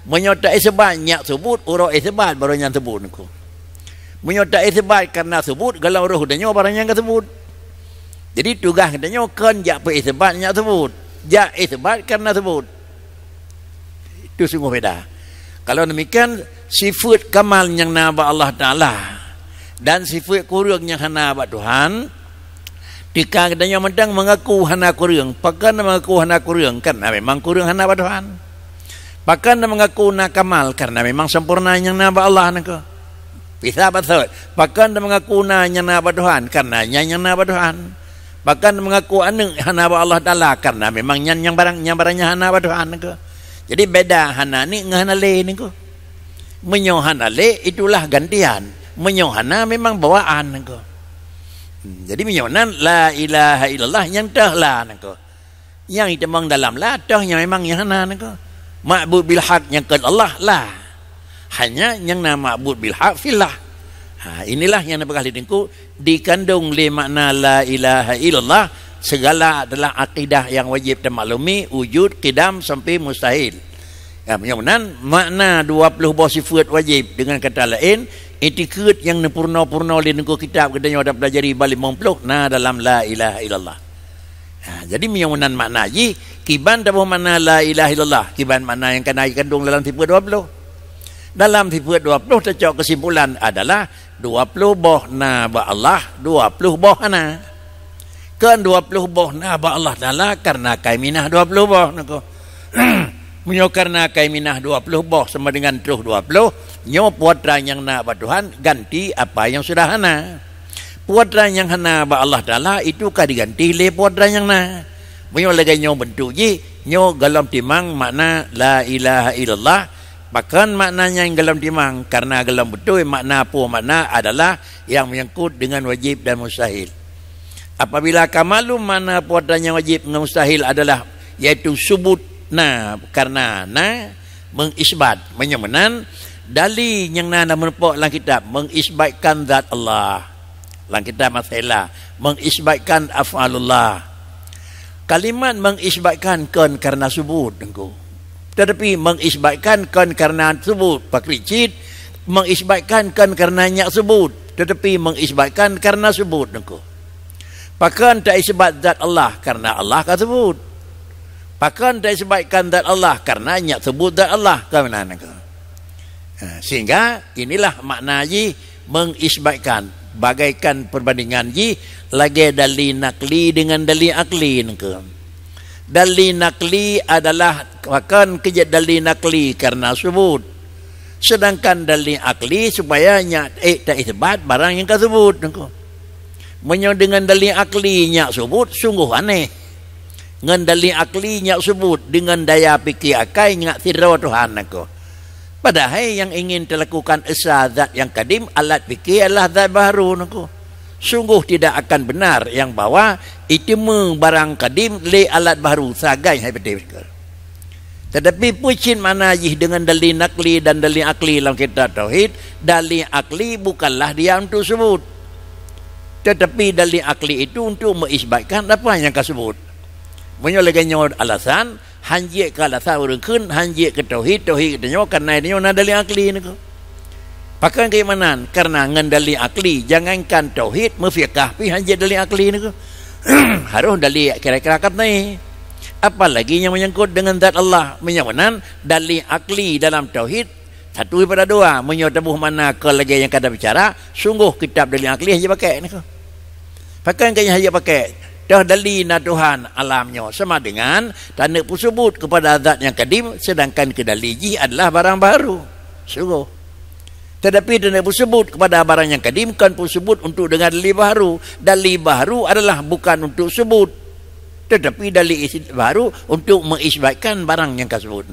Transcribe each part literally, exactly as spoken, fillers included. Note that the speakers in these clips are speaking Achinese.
Meunyoe ta-isbat nyak subut, uroe isbat barô nyan subut niko. Meunyoe ta-isbat kareuna subut, golom roh geutanyoe barô nyan ka subut. Jadi tugaih geutanyoe kon jak peu-isbat nyak subut, jak isbat kareuna subut. Itu sungguh beda. Kalau demikian, sifat kamal nyang na bak Allah Taala dan sifat kureueng nyang hana bak Tuhan, tika geutanyoe mantong mengaku hana kureueng. Pakon mengaku hana kureueng? Karena memang kureueng hana bak Tuhan. Pakon mengaku na kamal? Karena memang sempurna nyang na bak Allah niko. Bisa bacut. Pakon mengaku na nyang na bak Tuhan? Karena nyan nyang na bak Tuhan. Pakon mengaku aneuk hana bak Allah Taala? Karena memang nyan nyang barang, nyang barang nyan hana bak Tuhan niko. Jadi beda hana aneuk ngon hana lé niko. Meunyoe hana lé, itulah gantian. Meunyoe hana, memang bawaan niko. Hmm, jadi meunyoe nan la ilaha illallah nyang teuh la niko. Nyang itamong dalam la teuh nyang memang nyang hana niko. Ma'bud bil haq nyang kon Allah la. Hanya nyang na ma'bud bil haq fillah. Ha, inilah nyang neupeugah lé Teungku, dikandong lé makna la ilaha illallah, segala adalah akidah nyang wajib tamaklumi, wujud, qidam sampai mustahil. Ya, meunyoe meunan, makna dua ploh boh sifat wajib, dengan kata laén, itikeuet nyang neupurno-purno lé Teungku kitab geutanyoe tapelajari bak limong ploh na dalam la ilaha illallah. Ha, jadi meunyoe meunan makna jih, kiban taboh makna la ilaha illallah, kiban makna nyang kana jikandong dalam sifat dua ploh. Dalam sifat dua ploh tacok keusimpulan adalah dua ploh boh na bak Allah, dua ploh boh hana. Kon dua ploh boh na bak Allah Taala kareuna kai minah dua ploh boh niko. Meunyoe kareuna kai minah dua ploh boh sama dengan troh dua ploh, nyoe putra nyang na bak Tuhan ganti apa nyang sudah hana. Putra nyang hana bak Allah Taala itu ka diganti lé putra nyang na. Meunyoe lagée nyoe beuntuk jih, nyoe golom timang makna la ilaha illallah. Pakon makna nyang golom timang? Kareuna golom beutôi makna peue makna adalah nyang menyangkut dengan wajib dan mustahil. Apabila ka maklum makna putra nyang wajib ngon mustahil adalah, yaitu subut na, kareuna na, mengisbat. Meunyoe meunan, dali nyang na, na meurumpok lam kitab mengisbatkan zat Allah. Lam kitab Masalah, mengisbatkan af'alullah. Kalimat mengisbatkan kon kareuna subut, Teungku. Tetapi mengisbatkan kon kareuna subut, pakri cit, mengisbatkan kon kareuna nyak subut, tetapi mengisbatkan kareuna subut, Teungku. Pakon taisbat zat Allah? Kareuna Allah ka subut. Pakon taisbatkan zat Allah? Kareuna nyak subut zat Allah, ka meunan, Teungku. Ha, sehingga inilah makna jih mengisbatkan, bagaikan perbandingan jih lagée dali nakli dengan dali akli nengke. Dali nakli adalah pakon keujeuet dali nakli kareuna subut. Sedangkan dali akli supaya nyak ék taisbat barang nyang ka subut nengke. Meunyoe deungon dali akli nyak subut, sunggoh aneh. Ngon dali akli nyak subut, deungon daya pike akai nyak sidroe Tuhan nangko. Padahai nyang ingin talakukan esa zat nyang kadim, alat pike adalah zat baharu nangko. Sunggoh tidak akan benar nyang bahwa iteumé barang kadim lé alat baharu sagai hai beutôi. Tetapi peue cit makna jih deungon dali nakli dan dali akli lam kitab tauhid? Dali akli bukanlah dia untuk subut. Tetapi dali akli itu untuk meisbatkan apa nyang ka subut. Meunyoe lagée nyoe alasan, hanjeuet keu alasan ureuëng kheun, hanjeuet keu tauhid, tauhid geutanyoe, kareuna geutanyoe na dali akli nangko. Pakon keuimanan? Kareuna ngon dali akli, jangankan tauhid, meufiqah pih hanjeuet dali akli nangko. Harôh dali kira-kira katnai. Apalagi nyang menyangkut dengan zat Allah. Meunyoe meunan, dali akli dalam tauhid satu daripada dua. Meunyoe taboh makna keu lagée nyang ka tabicara, sunggoh kitab dali akli hanjeuet pakai nangko. Pakon keu nyan hanjeuet pakai? Toh dali na Tuhan alam nyoe sama dengan taneuk peusubut kepada zat nyang kadim, sedangkan keu dali jih adalah barang baru. Sunggoh. Tetapi taneuk peusubut kepada barang nyang kadim kon peusubut untuk dengan dali baru. Dali baru adalah bukan untuk subut, tetapi dali isi-, baru untuk meisbatkan barang nyang ka subut.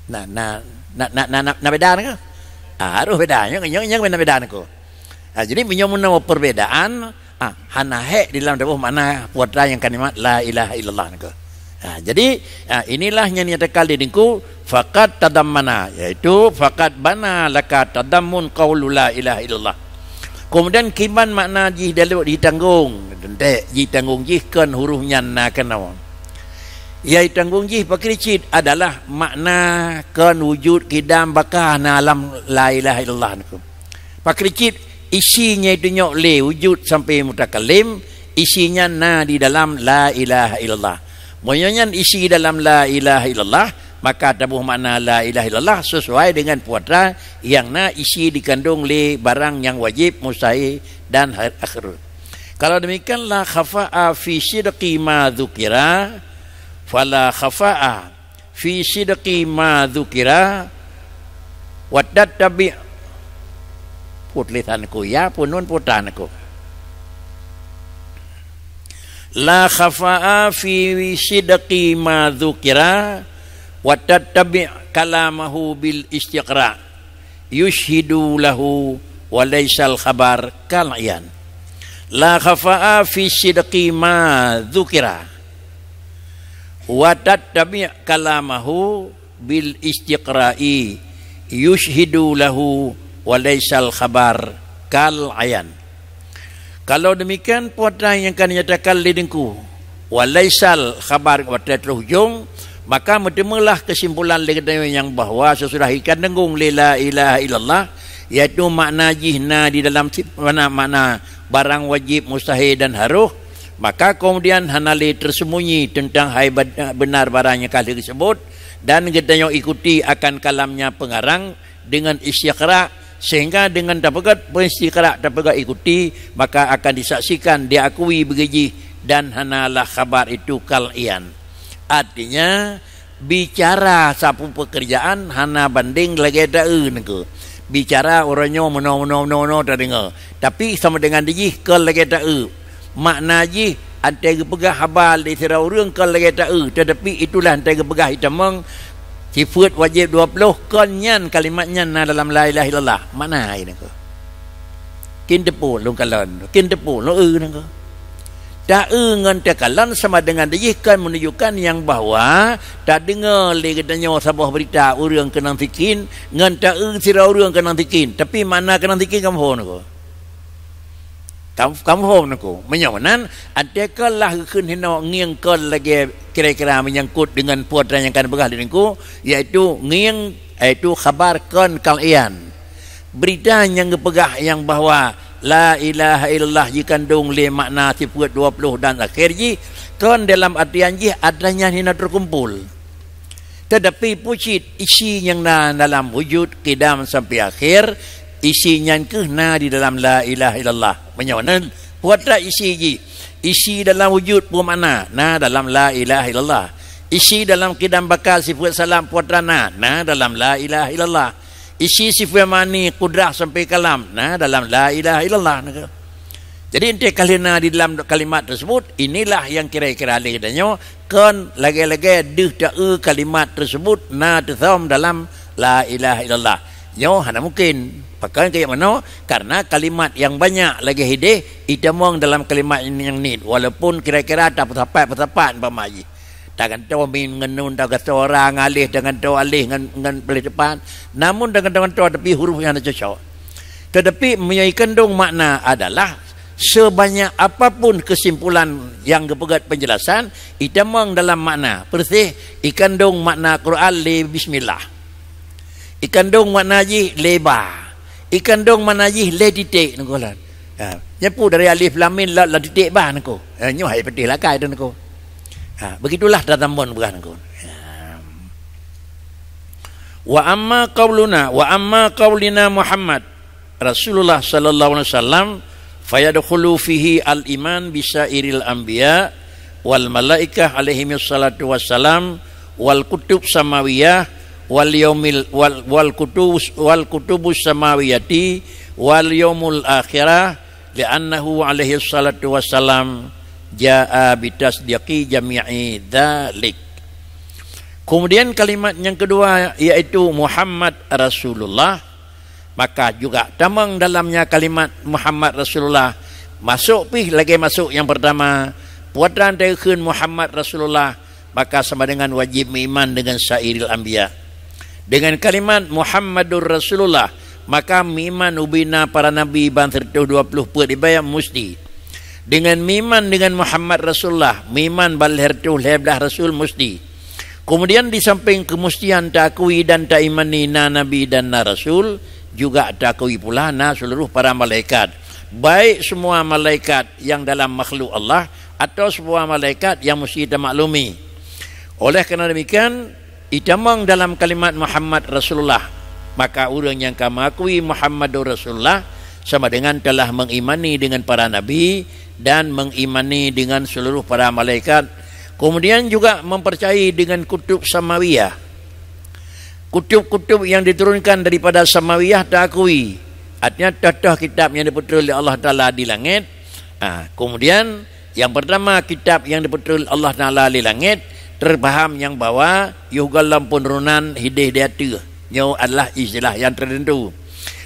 Nah, nah, nah, nah, nah, nah, nah beda nangko. Ah, harôh beda. Nyang, nyang, nyang beda nangko. Ah, jadi meunyoe meunoe perbedaan, ah, hana hék di dalam taboh makna putra nyang kalimat la ilaha illallah nangko. Ah, jadi, ah, inilah nyang nyatakan di dengku faqad tadammana, yaitu faqad bana laka tadammun qaulu la ilaha illallah. Kemudian kiban makna jih dalam ditanggong, dentek jitanggong jih kon huruf nyan na keunoe. Nyang tanggong jih pakri cit adalah makna kon wujud kidam baka na lam la ilaha illallah niko. Pakri cit isi nyang itunyok lé wujud sampai mutakallim, isi nyan na di dalam la ilaha illallah. Meunyoe nyan isi dalam la ilaha illallah, maka taboh makna la ilaha illallah sesuai dengan putra nyang na isi dikandung lé barang nyang wajib, mustahil dan ha-, akhir. Kalau demikian, la khafa'a fi sidqi ma dzukira, fala khafa'a fi sidqi ma dzukira, wa tattabi', put lisanku ya, pun nun putanku. La khafa'a fi sidqi ma dzukira, wa tattabi' kalamahu bil istiqra'. Yusyhidu lahu wa laisal khabar kal ayan. La khafa'a fi sidqi ma dzukira, wa tattabi' kalamahu bil istiqra'i, yusyhidu lahu wa laisal khabar kal ayan. Kalau demikian, putra nyang ka dinyatakan lé Teungku, wa laisal khabar, watée troh ujong, maka meuteumeulah keusimpulan lé geutanyoe nyang bahwa sesudah ikan deunggong lé la ilaha illallah, yaitu makna jih na di dalam si-, makna, makna barang wajib, mustahil dan harus, maka kemudian hana lé tersembunyi tentang hai bad-, benar barang nyang ka lheueh geusebut, dan geutanyoe ikuti akan kalamnya pengarang dengan istiqra', sehingga dengan tapeugét peuistiqra', tapeugét ikuti, maka akan disaksikan, diakui beugijih, dan hanalah khabar itu kal iyan. Artinya, bicara sapeue pekerjaan hana banding lagée taeu niko. Bicara uroe nyoe meunoe, meunoe, meunoe, meunoe tadeungoe. Tapi sama dengan dijih kon lagée taeu. Makna jih, antai geupeugah haba lé sidroe ureuëng kon lagée taeu, teutapi itulah antai geupeugah itamong sifeuet wajéb dua ploh, kon nyan kalimat nyan na dalam la ilaha illallah. Makna ai niko. Kin teupeu lôn kalon, kin teupeu lôn eu niko. Taeu ngon takalon sama dengan dijih kon meununjukkan nyang bahwa tadeungoe lé geutanyoe saboh beurita ureuëng keunong sikin, ngon taeu sidroe ureuëng keunong sikin. Tapi makna keunong sikin kamoe phon niko. Kam-, kamoe phon niko. Meunyoe meunan, antai kon lah geukheun hinoe ngieng kon lagée kira-kira menyangkut dengan putra nyang ka neupeugah lé Teungku, yaitu ngieng, yaitu khabar kon kal iyan. Beurita nyang geupeugah nyang bahwa la ilaha illallah jikandong lé makna sifeuet dua ploh dan akhir jih, kon dalam artian jih atra nyan hina teukumpul. Teutapi pucit isi nyang na dalam wujud kidam sampai akhir, isi nyan keuh na di dalam la ilaha illallah. Meunyoe nan putra isi jih, isi dalam wujud peue makna na dalam la ilaha illallah. Isi dalam kidam bakal sifeuet salam putra na, na dalam la ilaha illallah. Isi sifeuet ma'ani kudrah sampai kalam na dalam la ilaha illallah. Jadi, ente ka lheueh na di dalam kalimat tersebut, inilah yang kira-kira lé geutanyoe kon lagée-lagée deuh taeu kalimat tersebut na teuthom dalam la ilaha illallah. Nyoe hana mungkin. Pakon keu meunoe? Karena kalimat nyang banyak lagée hideh itamong dalam kalimat nyang niet, walaupun kira-kira tapeusapat-peusapat umpama jih. Tagantoe mim ngon nun, tagantoe ra ngon alif, tagantoe alif ngon, ngon alif depan. Namun tagantoe-gantoe, tapi huruf nyan hana cocok. Teutapi meunyoe ikandong makna adalah sebanyak apapun kesimpulan nyang geupeugét penjelasan, itamong dalam makna. Persis ikandong makna Quran lé bismillah. Ikandong makna jih lé ba. Ikandong makna jih lé titék niko lan. Ha, nyapu dari alif lam mim la, la titék ba niko. Ha, nyoe hai peutih lakai tu niko. Ha, begitulah tatambon beurah niko. Ha. Wa amma qauluna, wa amma qaulina Muhammad Rasulullah sallallahu alaihi wasallam, fayadkhulu fihi al-iman bisairil anbiya wal malaikah alaihimus salatu wassalam, wal kutub samawiyah, wal yaumil, wal, wal kutubus, wal kutubus samawiyati, wal yaumul akhirah, li'annahu alaihi salatu wassalam jaa bitasdiqi jami'i dzalik. Kemudian kalimat yang kedua, yaitu Muhammad Rasulullah, maka juga tamong dalamnya kalimat Muhammad Rasulullah. Masuk pih lagée masuk yang pertama, putra teukeun Muhammad Rasulullah, maka sama dengan wajib meuiman dengan sairil anbiya. Dengan kalimat Muhammadur Rasulullah, maka meuiman ubena para nabi ban seratus dua puluh peuet ibadat musti. Dengan meuiman dengan Muhammad Rasulullah, meuiman bak lhèe reutôh lhèe blaih rasul musti. Kemudian di samping kemustian taakui dan taimani na nabi dan na rasul, juga taakui pula na seluruh para malaikat, baik semua malaikat yang dalam makhluk Allah atau semua malaikat yang musti tamaklumi. Oleh karena demikian, itamong dalam kalimat Muhammad Rasulullah, maka ureuëng nyang ka mengakui Muhammadur Rasulullah sama dengan telah mengimani dengan para nabi dan mengimani dengan seluruh para malaikat, kemudian juga mempercayai dengan kutub samawiyah. Kutub-kutub yang diturunkan daripada samawiyah taakui. Artinya, toh-toh kitab yang dipeutreun lé Allah Taala di langit. Ah, kemudian, yang pertama, kitab yang dipeutreun Allah Taala di langit, teupaham nyang bahwa yoh gohlom penurunan hideh di ateueh. Nyoe adalah istilah yang tertentu.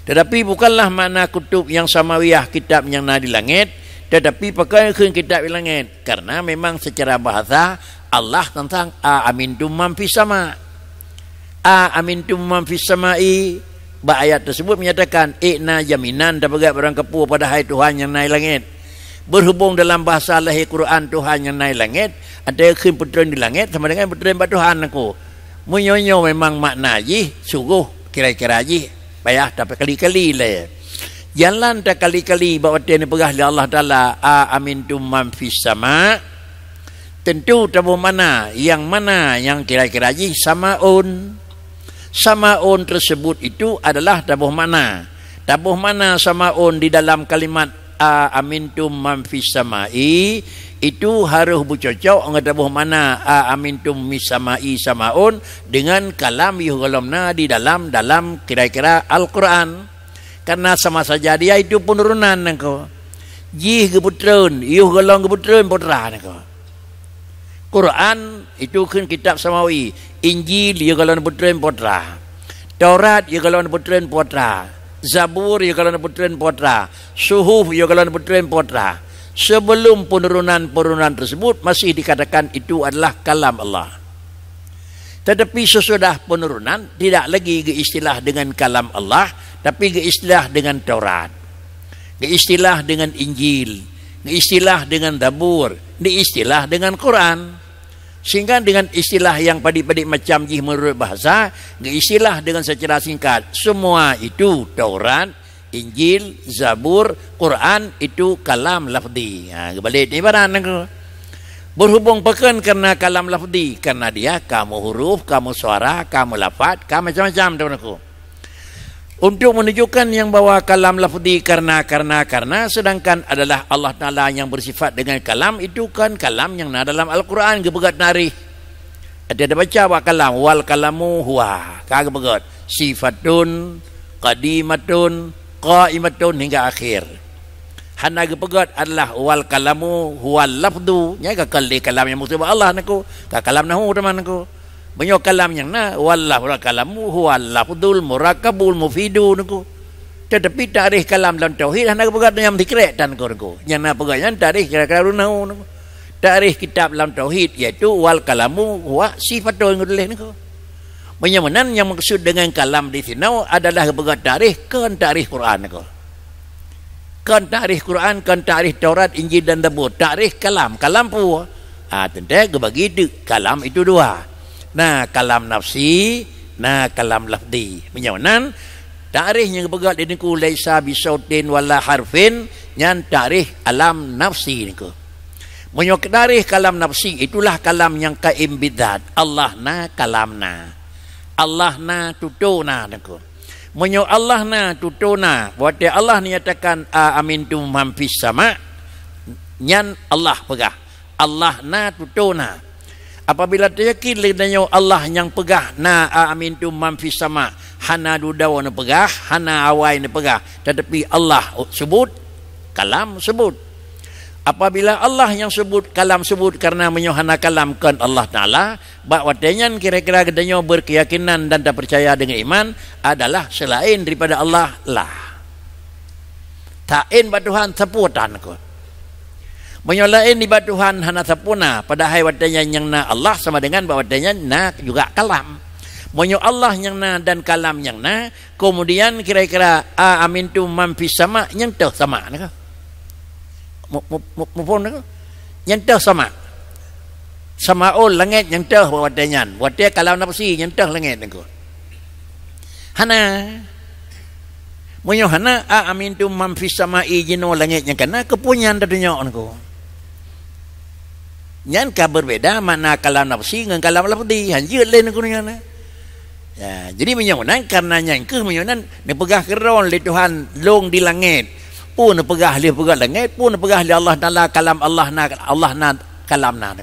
Tetapi bukanlah makna kutub yang samawiyah kitab nyang na di langit, tetapi pakon kheun kitab di langit. Karena memang secara bahasa Allah tentang a amintum man fis sama. A amintum man fis samai, bak ayat tersebut menyatakan, ék na jaminan tapeugah barang kapeue padahai Tuhan nyang na di langit. Berhubung dalam bahasa lahé Quran Tuhan nyang na di langit, ada kheun peutreun di langit sama dengan peutreun bak Tuhan aku. Meunyoe nyoe memang makna jih, sungguh kira-kira jih payah takali-kali lé. Janlah takali-kali bak watée neupeugah lé Allah Taala, "A amintum man fis sama." Tentu taboh makna, nyang mana nyang kira-kira jih samaun. Samaun tersebut itu adalah taboh makna. Taboh makna samaun di dalam kalimat "A amintum man fis samai", itu harôh beucocok ngon taboh makna "A amintum mis samai samaun" dengan kalam yoh gohlom na di dalam, dalam kira-kira Al-Quran. Karena sama saja dia itu penurunan nangko. Jih geupeutreun, yoh gohlom geupeutreun po teuma nangko. Quran itu kheun kitab samawi, Injil yoh gohlom geupeutreun po teuma. Taurat yoh gohlom geupeutreun po teuma. Zabur yoh gohlom geupeutreun po teuma. Suhuf yoh gohlom geupeutreun po teuma. Sebelum penurunan-penurunan tersebut masih dikatakan itu adalah kalam Allah. Tetapi sesudah penurunan, tidak lagi geuistilah dengan kalam Allah, tapi geuistilah dengan Taurat, geuistilah dengan Injil, geuistilah dengan Zabur, geuistilah dengan Quran. Sehingga dengan istilah yang padit-padit macam jih menurut bahasa, geuistilah dengan secara singkat, semua itu Taurat, Injil, Zabur, Quran itu kalam lafzi. Ha, geubalek ibarat nangko. Berhubung pakon karena kalam lafzi, karena dia kamu huruf, kamu suara, kamu lafaz, ka macam-macam tu nangko. Untuk menunjukkan yang bahwa kalam lafzi karena, karena, karena, sedangkan adalah Allah Taala yang bersifat dengan kalam, itu kan kalam yang na dalam Al-Quran geupeugah tarikh. Ada baca bak kalam, "Wal kalamu huwa." Ka geupeugah sifatun qadimatun qaimatun hingga akhir. Hana geupeugah adalah "Wal kalamu huwal lafdu." Nyan ka kali kalam yang maksud Allah nangko, ka kalam nahu teuma nangko. Meunyoe kalam nyang na, "Wal laf-, wal kalamu huwal lafdul murakkabul mufidu" nangko. Tetapi tarikh kalam dalam tauhid hana geupeugah nyang sikrek tan nangko. Nyang na peugah nyan tarikh kira-kira nahu nangko. Tarikh kitab lam tauhid, yaitu "Wal kalamu huwa sifatun" geutuléh nangko. Meunyoe meunan, nyang maksud dengan kalam di sinoe adalah geupeugah tarikh, kon tarikh Quran nangko. Kon tarikh Quran, kon tarikh Taurat, Injil dan Zabur. Tarikh kalam, kalam peue? Ah, teuntée geubagi teuk kalam itu dua. Na kalam nafsi, na kalam lafzi. Meunyoe meunan, tarikh nyang geupeugah di nangko "laisa bisautin wala harfin", nyan tarikh alam nafsi nangko. Meunyoe tarikh kalam nafsi, itulah kalam nyang qaim bidzat. Allah na, kalam na. Allah na, tutoe na nangko. Meunyoe Allah na, tutoe na, watée Allah nyatakan, "A amintum man fis sama," nyan Allah peugah. Allah na, tutoe na. Apabila tayakin lé geutanyoe Allah nyang peugah na, "A amintum man fis sama," hana dudoe neupeugah, hana awai neupeugah, tetapi Allah sebut, kalam sebut. Apabila Allah nyang sebut, kalam sebut, karena meunyoe hana kalam kon Allah Taala, bak watée nyan kira-kira geutanyoe berkeyakinan dan tapeucaya dengan iman adalah selain daripada Allah lah. Taén bak Tuhan sapeue tan kon. Meunyoe laén nibak Tuhan hana sapeue na, padahai watée nyan nyang na Allah sama dengan bak watée nyan na juga kalam. Meunyoe Allah nyang na dan kalam nyang na, kemudian kira-kira, "A amintum man fis sama," nyang toh sama nangko. Mu-, mu-, mu-, muphom nyoe? Nyan teuh sama. Samaun langét nyan teuh watée nyan. Watée kalam nafsi nyan teuh langét nyoe. Hana. Meunyoe hana, a amintum man fis sama'i jinoe langét nyang kana, keupeue nyan tatunyok nyoe? Nyan ka berbeda makna kalam nafsi ngon kalam lafzi. Han jeuet lé nyoe nyan. Ya, jadi meunyoe meunan, kareuna nyan kheueh meunyoe meunan neupeugah keudroe lé Tuhan lôn di langét. Peue neupeugah lé peugah langét, peue neupeugah lé Allah Taala kalam Allah na, Allah na kalam na.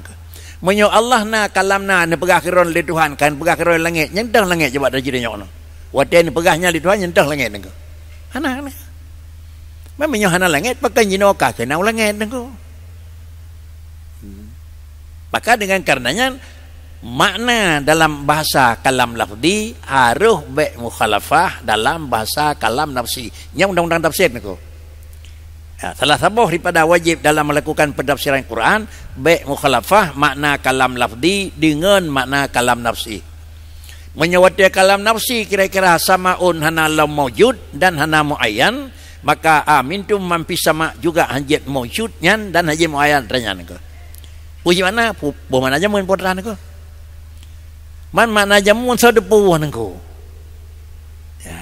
Meunyoe Allah na kalam na neupeugah keudroe lé Tuhan, kan peugah keudroe langét, nyan dang langét coba tajeuet nyoe. Watée neupeugah nyan lé Tuhan, nyan dang langét nyoe. Hana, hana. Meunyoe hana langét, pakon jinoe ka keunan langét nyoe. Hmm. Maka dengan kareuna nyan, makna dalam bahasa kalam lafzi harôh bék mukhalafah dalam bahasa kalam nafsi. Nyan undang-undang tafsir nyoe. Ya, salah saboh daripada wajéb dalam melakukan pentafsiran Quran, bék mukhalafah makna kalam lafzi deungon makna kalam nafsi. Meunyoe watée kalam nafsi kira-kira samaun hana lom maujud dan hana muayyan, maka amintum man fis sama juga han jeuet maujud nyan dan han jeuet muayyan nyan keuh. Peue makna? Pu-, boh makna jameun putra nyoe keuh. Man makna jameun soe teupeue nyoe keuh. Ya.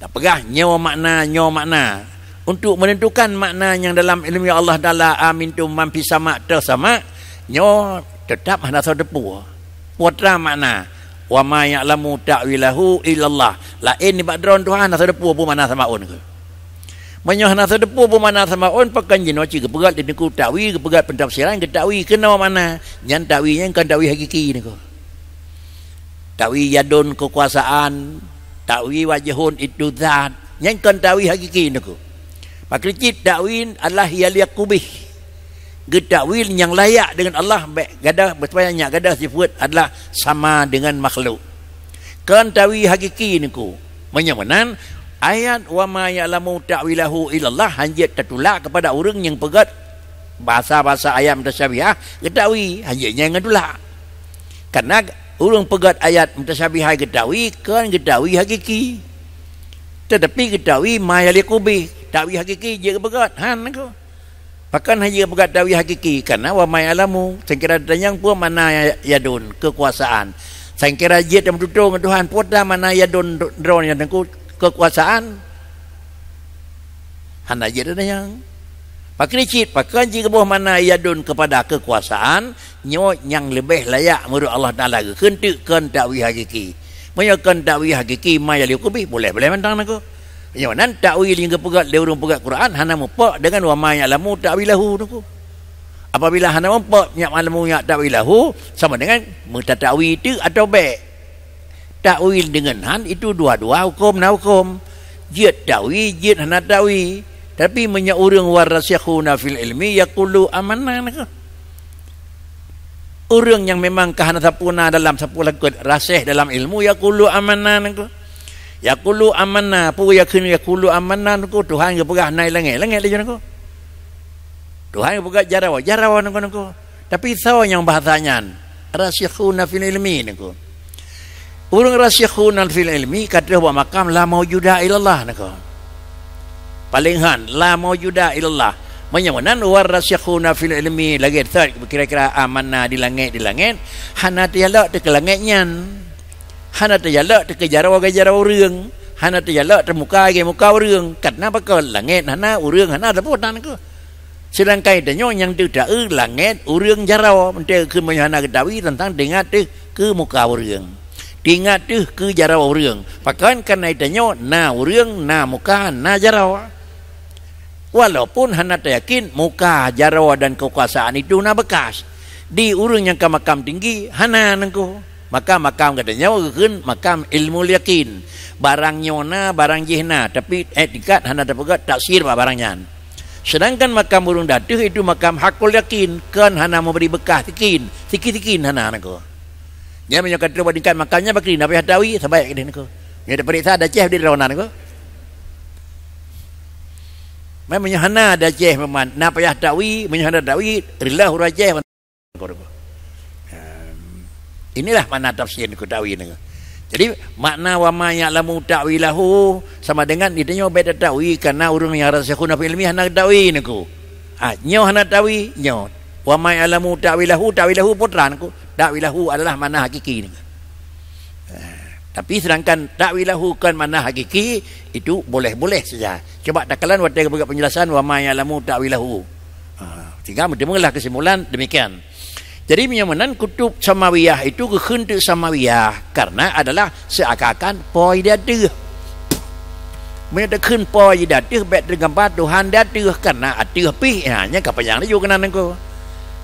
Tapeugah nyoe makna, nyoe makna. Untuk menentukan makna nyang dalam ilmu Allah Taala, amintum man fis sama teuh sama, nyoe teutap hana soe teupeue. Putra makna, wa ma ya'lamu ta'wilahu illallah. Laén nibak droe Tuhan hana soe teupeue peue makna samaun keuh. Meunyoe hana soe teupeue peue makna samaun, pakon jinoe cit geupeugét lé nyoe keuh ta'wil, geupeugét pentafsiran, geuta'wil keunoe makna. Nyan ta'wil nyan kon ta'wil hakiki nyoe keuh. Ta'wil yadun keukuasaan, ta'wil wajhun itu zat. Nyan kon ta'wil hakiki nyoe keuh. Pakri cit ta'wil adalah yaliqu bih. Geuta'wil nyang layak deungon Allah, bék gadoh, supaya nyak gadoh sifeuet adalah sama deungon makhluk. Kon ta'wil hakiki nyoe keuh. Meunyoe meunan, ayat wa ma ya'lamu ta'wilahu illallah han jeuet tatulak keupada ureuëng nyang peugét bahasa-bahasa ayat mutasyabihah geuta'wil, han jeuet nyan geutulak. Karena ureuëng peugét ayat mutasyabihah geuta'wil, kon geuta'wil hakiki. Tetapi geuta'wil ma yaliqu bih, ta'wil hakiki jeuet geupeugét, han nyoe keuh. Pakon han jeuet geupeugét ta'wil hakiki, karena wa ma ya'lamu, sangkira tatanyong peue makna ya-, yadun, keukuasaan. Sangkira jeuet tameututoe ngon Tuhan, peue makna yadun droe nyan nyoe keuh, keukuasaan. Hana jeuet tatanyong. Pakri cit, pakon jigeuboh makna yadun keupada keukuasaan, nyoe nyang leubeh layak meunurot Allah Taala geukheun teuk kon ta'wil hakiki. Meunyoe kon ta'wil hakiki ma yaliqu bih, boleh-boleh mantong nyoe keuh. Nyoe nan ta'wil nyang geupeugét lé ureuëng peugét Quran hana mupok deungon wa ma ya'lamu ta'wilahu nyoe keuh. Apabila hana mupok nyak malamu nyak ta'wilahu, sama dengan meutata'wil teuk atau bék. Ta'wil deungon han itu dua-dua huköm na huköm. Jeuet ta'wil, jeuet hana ta'wil. Tapi meunyoe ureuëng warasikhuna fil ilmi yaqulu amanna nyoe keuh. Ureuëng nyang memang ka hana sampurna dalam sapeue lakoe raséh dalam ilmu, yaqulu amanna nyoe keuh. Yaqulu amanna, peue yakheun yaqulu amanna nyoe keuh, Tuhan geupeugah na i langét, langét laju nyoe keuh. Tuhan geupeugah jaroe, jaroe nyoe keuh, nyoe keuh. Tapi soe nyang bahasa nyan? Rasikhuna fil ilmi nyoe keuh. Ureuëng rasikhuna fil ilmi ka troh bak makam la maujuda illallah nyoe keuh. Paléng han, la maujuda illallah. Meunyoe meunan, warasikhuna fil ilmi lagée that kira-kira amanna di langét, di langét, hana teujalok teuh keu langét nyan. Hana teujalok teuh keu jaroe geujaroe ureuëng, hana teujalok teuh muka geuh muka ureuëng. Karena pakon langét hana, ureuëng hana, teupeue tan keuh. Seudangkan tanyoe nyang teutaeu langét ureuëng jaroe, meuntée keu meunyoe hana geutawi teuntang teuingat teuh keu muka ureuëng. Teuingat teuh keu jaroe ureuëng. Pakon karena tanyoe na ureuëng, na muka, na jaroe. Walaupun hana tayakin muka, jaroe dan keukuasaan itu na beukas. Di ureuëng nyang ka makam tinggi, hana nyoe keuh. Maka makam geutanyoe geukheun makam ilmu yakin. Barang nyoe na, barang jih na, tapi, eh, tingkat hana tapeugét tafsir bak barang nyan. Seudangkan makam ureuëng ateueh itu makam hakul yakin, kon hana meubri beukas sikin, sikin-sikin hana nyoe keuh. Nyan meunyoe ka troh bak tingkat makam nyan bakri na payah ta'wil, sabai keudeh nyoe keuh. Nyoe tapeuriksa di Aceh di droe na nyoe keuh. Meunyoe hana di Aceh memang na payah ta'wil, meunyoe hana ta'wil, reulah ureuëng Aceh. Ehm, inilah makna tafsir nyoe keuh ta'wil nyoe keuh. Jadi, makna wa ma ya'lamu ta'wilahu sama dengan di tanyoe bék tata'wil karena ureuëng nyang rasikhuna fil ilmi hana ta'wil nyoe keuh. Ah, nyoe hana tawi, nyoe. Wa ma ya'lamu ta'wilahu, ta'wilahu peue treuk nangku. Ta'wilahu adalah makna hakiki nangku. Ah, tapi sedangkan ta'wilahu kon makna hakiki, itu boleh-boleh saja. Cuba takalon watée geupeugah penjelasan wa ma ya'lamu ta'wilahu. Ah, sehingga meuteumeulah kesimpulan demikian. Jadi meunyoe meunan kutub samawiyah itu geukheun teuk samawiyah karena adalah seakan-akan po di ateueh. Meunyoe takheun po di ateueh, bék teugambar Tuhan di ateueh, karena ateueh pih, ha, nyan ka panyang laju keunan nangku.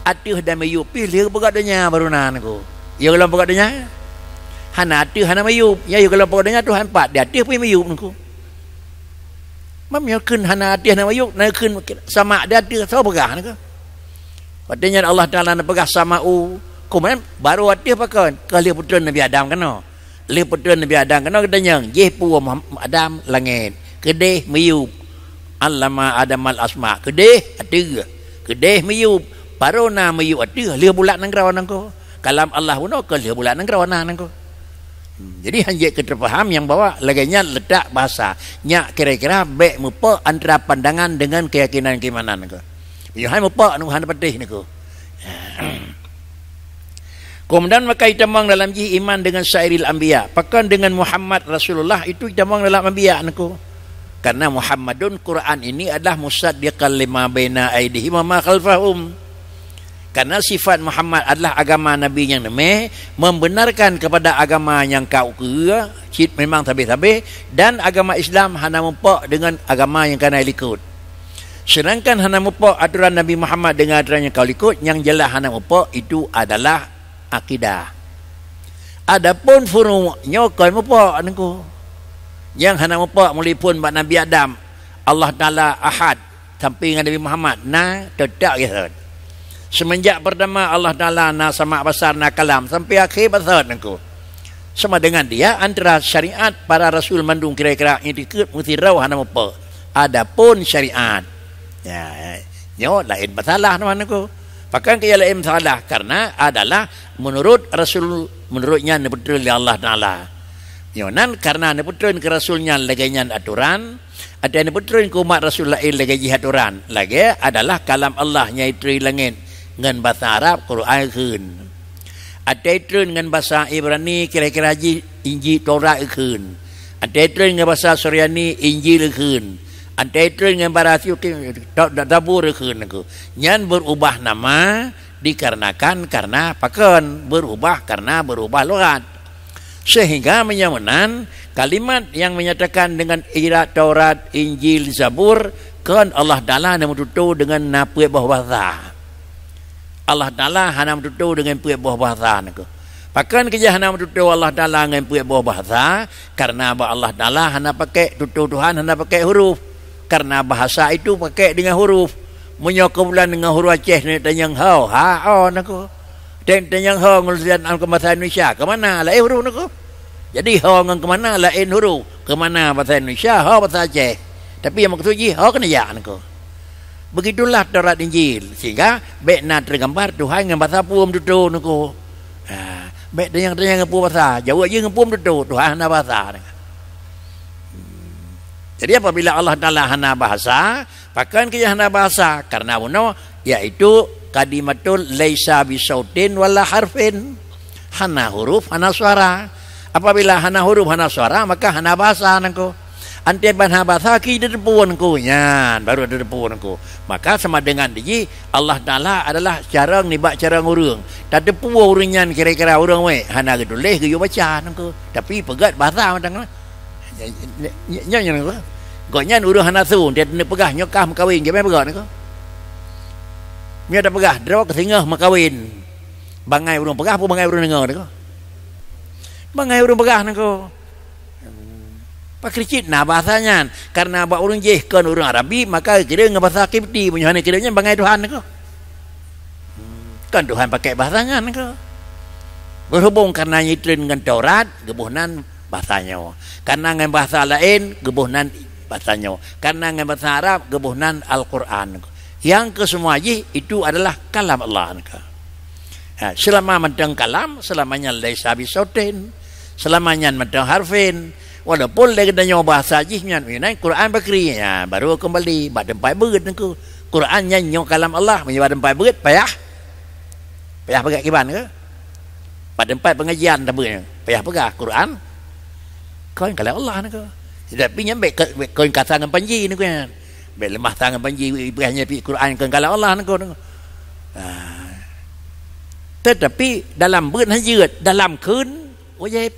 Ateueh dan miyueb pih lheueh peugah donya baru na nangku. Ya golom peugah donya? Hana ateueh, hana miyueb. Ya, ya golom peugah donya Tuhan pat di ateueh pih miyueb nangku. Meunyoe kheun hana ateueh, hana miyueb, na kheun sama di ateueh, soe peugah nangku? Watée nyan Allah Taala na peugah sama'u, keumudian baru ateueh pakon? Ka lheueh peutreun Nabi Adam keunoe. Lheueh peutreun Nabi Adam keunoe geutanyong, jih peue Muham-, Adam langét, keudeh miyueb. Allama Adamal asma, keudeh ateueh, keudeh miyueb, baru na miyueb ateueh, lheueh bulat nanggroe nangku. Kalam Allah bunoe ka lheueh bulat nanggroe na nangku. Hmm, jadi hanjeuet keu teupaham nyang bahwa lagée nyan letak bahasa. Nyak kira-kira bék meupeuk antara pandangan dengan keyakinan keimanan nangku. Yohan meupeuk nangku hana patéh nangku. Kemudian maka itamong dalam jih iman dengan sairil anbiya. Pakon dengan Muhammad Rasulullah itu itamong dalam anbiya nangku. Karena Muhammadun Quran ini adalah musaddiqan lima baina aidihim wa ma khalfahum. Karena sifat Muhammad adalah agama Nabi nyang neumé, membenarkan kepada agama nyang ka ukeue, cit memang sabé-sabé, dan agama Islam hana meupeuk dengan agama nyang ka na likot. Sedangkan hana meupeuk aturan Nabi Muhammad dengan aturan nyang ka likot, nyang jeulaih hana meupeuk itu adalah akidah. Adapun furu' nyoe kon meupeuk nangku. Nyang hana meupeuk mulai phon bak Nabi Adam, Allah Taala Ahad, sampai ngon Nabi Muhammad na teutap geuthot. Semenjak pertama Allah Taala na Sama' Basar, na Kalam, sampai akhé basot nangku. Sama dengan dia antara syariat para rasul mandum kira-kira iktikeuet meusidroe hana meupeuk. Adapun syariat, ya, nyoe laén masalah teuma nangku. Pakon keu laén masalah? Karena adalah menurut rasul, menurut nyan neupeutreun lé Allah Taala. Nyoe nan karena neupeutreun keu rasul nyan lagée nyan aturan, Watée neupeutreun keu umat rasul laén lagée jih atoran, lagée adalah kalam Allah nyang treun langét ngon basa Arab Quran geukheun. Watée treun ngon basa Ibrani kira-kira jih Injil Taurat geukheun. Watée treun ngon basa Suryani Injil geukheun. Watée treun ngon basa Syuki Zabur geukheun. Nyan beurubah nama dikarenakan karena pakon, beurubah karena beurubah lughat. Sehingga meunyoe meunan, kalimat nyang menyatakan dengan irat Taurat, Injil, Zabur, kon Allah Taala neumeututoe deungon na peuet boh bahasa. Allah Taala hana meututoe deungon peuet boh bahasa nangku. Pakon keujih hana meututoe Allah Taala ngon peuet boh bahasa? Karena bak Allah Taala hana pakai, tutoe Tuhan hana pakai huruf. Karena bahasa itu pakai dengan huruf. Meunyoe keu bulan deungon huruf Aceh, neutanyong ho, ha, o nangku. Teng tanyong ho ngon tulisan Al-Quran bahasa Indonesia, keu mana laén huruf nangku? Jadi ho ngon keu mana laén huruf. Keu mana bahasa Indonesia, ho bahasa Aceh. Tapi nyang meukeusud jih ho keuneuk jak nangku. Begitulah Taurat Injil, sehingga bék na teugambar Tuhan ngon bahasa peue meututoe nangku. Ha, bék tanyong-tanyong ngon peue bahasa, jaweueb jih ngon peue meututoe, Tuhan hana bahasa. Jadi apabila Allah Taala hana bahasa, pakon keujih hana bahasa? Karena bunoe, yaitu kalimatun laisa bisautin wala harfin. Hana huruf, hana suara. Apabila hana huruf, hana suara, maka hana bahasa nangku. Watée ban hana bahasa, ki teuteupeue nangku, nyan baru teuteupeue nangku. Maka sama dengan dijih Allah Taala adalah carông nibak carông ureuëng. Tateupeue ureuëng nyan kira-kira ureuëng wék, hana geutuléh geuyue baca nangku. Tapi peugét bahasa mantong lah. Nyan, nyan, nyan, nyan. Gobnyan ureuëng hana su, dia keuneuk peugah nyoe kah meukawen, geupeugah nangku. Nyoe tapeugah droe keu singoh meukawen. Bangai ureuëng peugah peue bangai ureuëng deungoe nangku. Bangai ureuëng peugah nangku. Pakri cit na bahasa nyan, karena bak ureuëng jih kon ureuëng Arabi, maka kira ngon bahasa Kipti, meunyoe hana kira nyan bangai Tuhan nangku. Kan Tuhan pakai bahasa nyan ke? Berhubung karena nyitrin ngon Taurat, geuboh nan bahasa nyoe. Karena ngon bahasa laén, geuboh nan bahasa nyoe. Karena ngon bahasa Arab, geuboh nan Al-Quran. Yang kesemua jih itu adalah kalam Allah ke. Ha, selama mantong kalam, selama nyan laisa bisautin, selama nyan mantong harfin, walaupun lé geutanyoe bahasa jih nyan, nyan Quran bakri, ya, baru kembali bak tempat beut nangku. Quran nyan nyoe kalam Allah, meunyoe bak teumpat beuet payah, payah peugah kiban ke? Bak teumpat pengajian tabeuet nyan, payah peugah Quran kon kalam Allah niko. Tetapi nyan bèk ke-, bèk kon kasa ngon panji niko nyan. Bèk leumah sa ngon panji, ipeugah nyan pih Quran kon kalam Allah niko, niko. Ha. Tetapi dalam beuet hana jeuet, dalam kheun wajéb.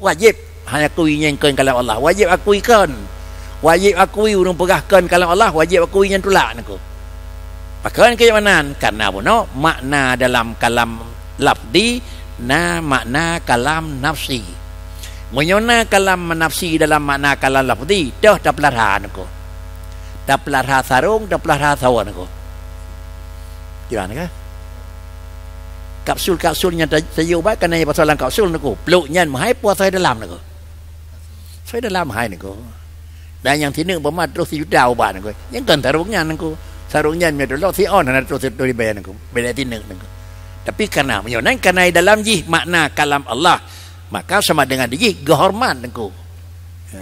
Wajéb hana akui nyan kon kalam Allah. Wajéb akui kon. Wajéb akui ureuëng peugah kon kalam Allah, wajéb akui nyan tulak niko. Pakon keu meunan? Karena bunoe makna dalam kalam lafzi na makna kalam nafsi. Meunyoe na kalam nafsi dalam makna kalam lafzi, toh tapeulara niko. Tapeulara sarong, tapeulara sawa niko. Kiban ka? Kapsul-kapsul nyang ta-, tajok ubat kan hanya pasal lam kapsul niko. Plôk nyan meuhai puasa dalam niko. Saya dalam hai niko. Dan nyang sineuk bama troh sijuta ubat niko. Nyang kon sarong nyan niko. Sarong nyan meudoh si on hana troh sijuta ribèe niko. Beda sineuk niko. Tapi karena meunyoe nan karena dalam jih makna kalam Allah, maka sama dengan jih geuhormat niko. Ha,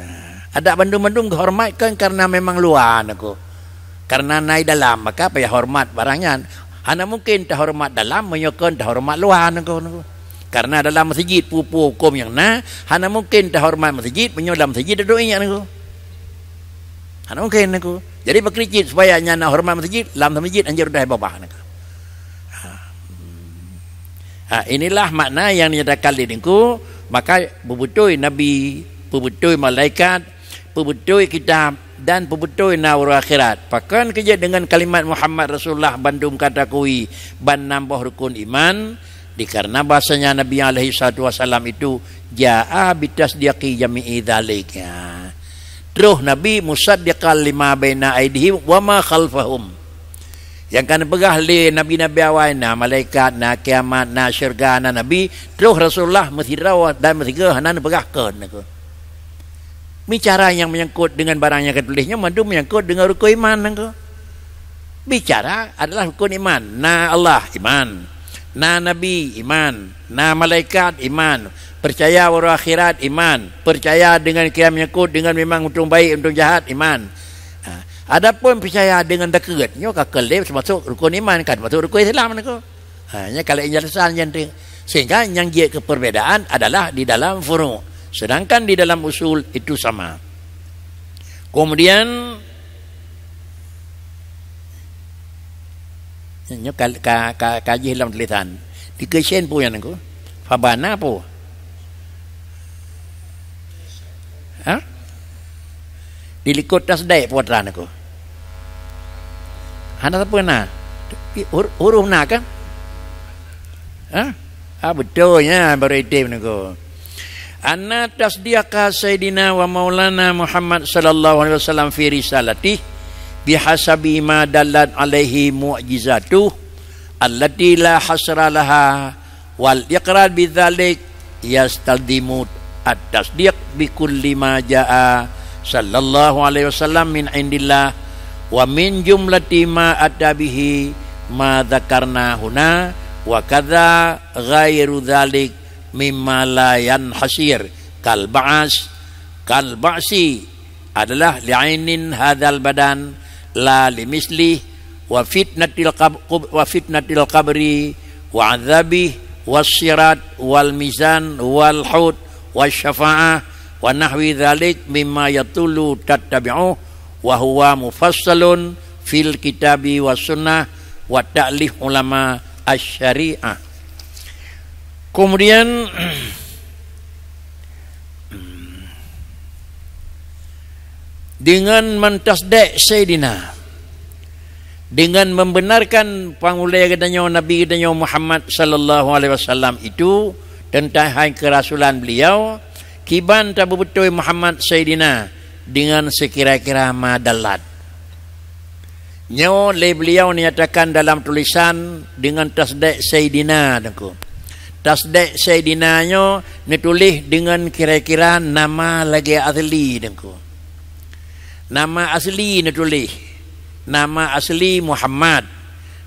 adak bandum-bandum geuhormat kan karena memang luwa niko. Karena nai dalam, maka payah hormat barang nyan. Hana mungkin tahormat dalam meunyoe kon tahormat luwa niko, niko. Karena dalam masjid peue-peue huköm nyang na, hana mungkin tahormat masjid meunyoe dalam masjid ado inyak niko. Hana mungkin niko. Jadi beukricit supaya nyan na hormat masjid, lam masjid anjur dah babah niko. Ha. Ha, inilah makna yang dinyatakan lé niko, maka beubeutôi nabi, beubeutôi malaikat, peubeutôi kitab dan peubeutôi na uroe akhirat. Pakon keujeuet deungon kalimat Muhammad Rasulullah bandum ka takui ban nam boh rukun iman, dikareuna bahasanya Nabi alaihi salatu wasallam itu jaa bitasdiqi jami'i dzalik. Ya. Troh Nabi musaddiqan lima baina aidihim wa ma khalfahum. Nyang ka neupeugah lé nabi-nabi awai, na malaikat, na kiamat, na syeuruga, na nabi, troh Rasulullah meusidroe dan meusigoe hana neupeugah kon niko. Bicara nyang menyangkut dengan barang nyang ka tuléh nyoe mandum menyangkut dengan rukun iman niko. Bicara adalah rukun iman. Na Allah, iman. Na nabi, iman. Na malaikat, iman. Percaya uroe akhirat, iman. Percaya dengan kiamat menyangkut dengan memang untung baik, untung jahat, iman. Ha. Adapun percaya dengan takeuet, nyoe ka keu lé termasuk rukun iman, kan termasuk rukun Islam niko. Ha, nyan kalau injal san nyan tu. Sehingga yang jeuet ke perbedaan adalah di dalam furu'. Sedangkan di dalam usul itu sama. Kemudian, nyoe ka, ka, ka, ka jih lam tulisan. Dikeusen peue nyan niko? Fabana peue? Ha? Di likot tasdek peue atra niko? Hana sapeue na. Hur-, huruf na kan? Ha? Ah, beutôi nya baru item niko. Anna tasdiqa Sayyidina wa Maulana Muhammad sallallahu alaihi wasallam fi risalatih bihasabi ma dallat alaihi mu'jizatuh allati la hasra laha wal iqrar bidzalik yastalzimu at-tasdiq bi kulli ma jaa sallallahu alaihi wasallam min indillah wa min jumlati ma ata bihi ma dzakarna huna wa kadza ghairu dzalik mimma la yanhasir kal ba'as, kal ba'si adalah li'ainin hadzal badan la limislih wa fitnatil qab-, qub-, wa fitnatil qabri wa adzabih was sirat wal mizan wal haud was syafa'ah wa nahwi dzalik mimma yatulu tattabi'uh wa huwa mufassalun fil kitabi was sunnah wa ta'lif ulama asy-syari'ah. Kemudian dengan mentasdek Sayyidina, dengan membenarkan pangulée geutanyoe Nabi geutanyoe Muhammad sallallahu alaihi wasallam itu tentang hai keurasulan beliau, kiban tabeubeutôi Muhammad Sayyidina dengan sekira-kira ma dallat. Nyoe lé beliau nyatakan dalam tulisan dengan tasdek Sayyidina teungku. Tasdek Sayyidina nyoe neutuléh dengan kira-kira nama lagée asli teungku. Nama asli neutuléh. Nama asli Muhammad.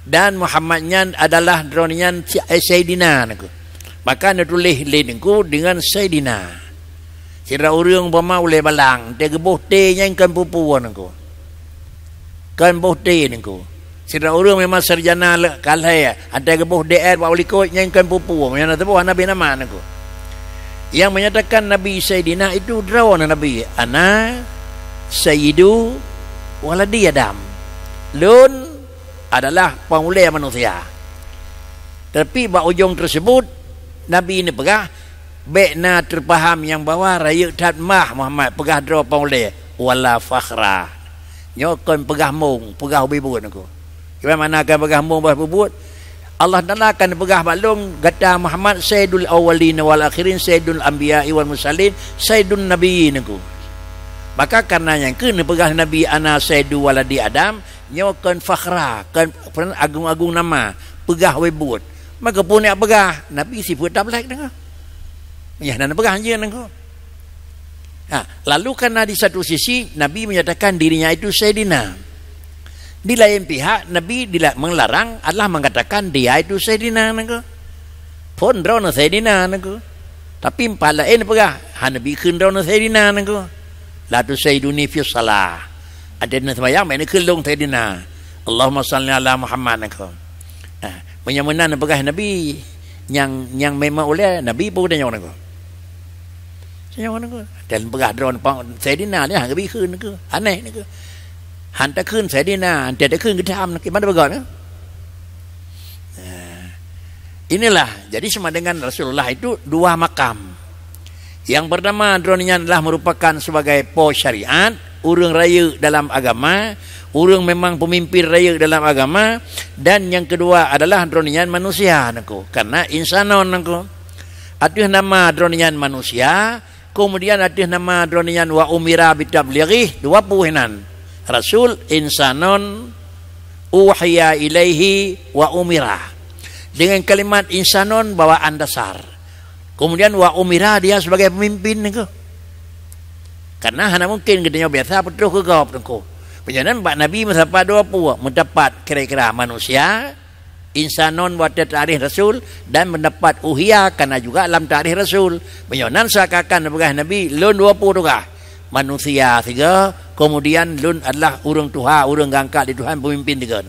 Dan Muhammad nyan adalah droeneuh nyan si-, eh, Sayyidina teungku. Maka neutuléh lé teungku dengan Sayyidina. Sidroe ureuëng umpama ulée balang, teuh geuboh T nyan kon peue-peue teungku. Kon boh T Teungku. Sidroe ureuëng memang sarjana le-, ka lhée, ada geuboh D R bak likot nyang kon peue-peue, meunyoe na teuboh hana bri nama Teungku. Yang menyatakan Nabi Saidina itu droe Nabi, "Ana sayyidu waladi Adam." Lôn adalah pangulée manusia. Tapi bak ujong tersebut, Nabi neupeugah, bék na teupaham nyang bahwa rayeuk that mah Muhammad peugah droe pangulée, wala fakhra. Nyoe kon peugah mong, peugah ubé buet Teungku. Kiban makna kon peugah mong, peugah ubé buet? Allah Taala akan peugah bak lôn, gata Muhammad sayyidul awwalin wal akhirin, sayyidul anbiya'i wal mursalin, sayyidun nabiyyin Teungku. Maka karena nyang keuh neupeugah Nabi, "Ana sayyidu waladi Adam," nyoe kon fakhra, kon agung-agung nama, peugah ubé buet. Maka peue neuk peugah, Nabi sifeuet tabligh Teungku. Nyang na neupeugah hanjeut Teungku. Ha, lalu karena di satu sisi Nabi menyatakan dirinya itu Saidina. Di lain pihak Nabi dila-, melarang adalah mengatakan dia itu Saidina Teungku. Phon droeneuh Saidina Teungku. Tapi pihak laén peugah, hana bri kheun droeneuh Saidina Teungku. La tusaiduni fi shalah. Adak neuseumayang, bék neukheun lôn Saidina. Allahumma shalli ala Muhammad Teungku. Nah, meunyoe meunan peugah Nabi, nyang, nyang memang ulée Nabi peue tanyoe Teungku? Tanyoe Teungku. Dan peugah droeneuh Saidina, nyan hana bri kheun Teungku. Aneh Teungku. Han takheun Saidina, han takheun geutam, kiban peugah Teungku? Nah, inilah, jadi sama dengan Rasulullah itu dua makam. Yang pertama, droeneuh nyan adalah merupakan sebagai po syariat, ureuëng rayeuk dalam agama, ureuëng memang pemimpin rayeuk dalam agama, dan yang kedua adalah droeneuh nyan manusia Teungku, karena insanon Teungku. Ateueh nama droeneuh nyan manusia, kemudian ateueh nama droeneuh nyan wa umira bitablighi, dua peue nan. Rasul, insanon, uhiya ilaihi wa umira. Dengan kalimat insanon bawaan dasar. Kemudian wa umira dia sebagai pemimpin Teungku. Karena hana mungkin geutanyoe biasa peutroh keu gob Teungku. Meunyoe nan bak Nabi meusapat dua peue, meudapat kira-kira manusia, insanon watée takrif Rasul, dan meudapat uhiya karena juga lam takrif Rasul. Meunyoe nan seakan-akan peugah Nabi, lôn dua peue tugaih. Manusia sigoe, kemudian lôn adalah ureuëng tuha, ureuëng geuangkat lé Tuhan pemimpin sigoe.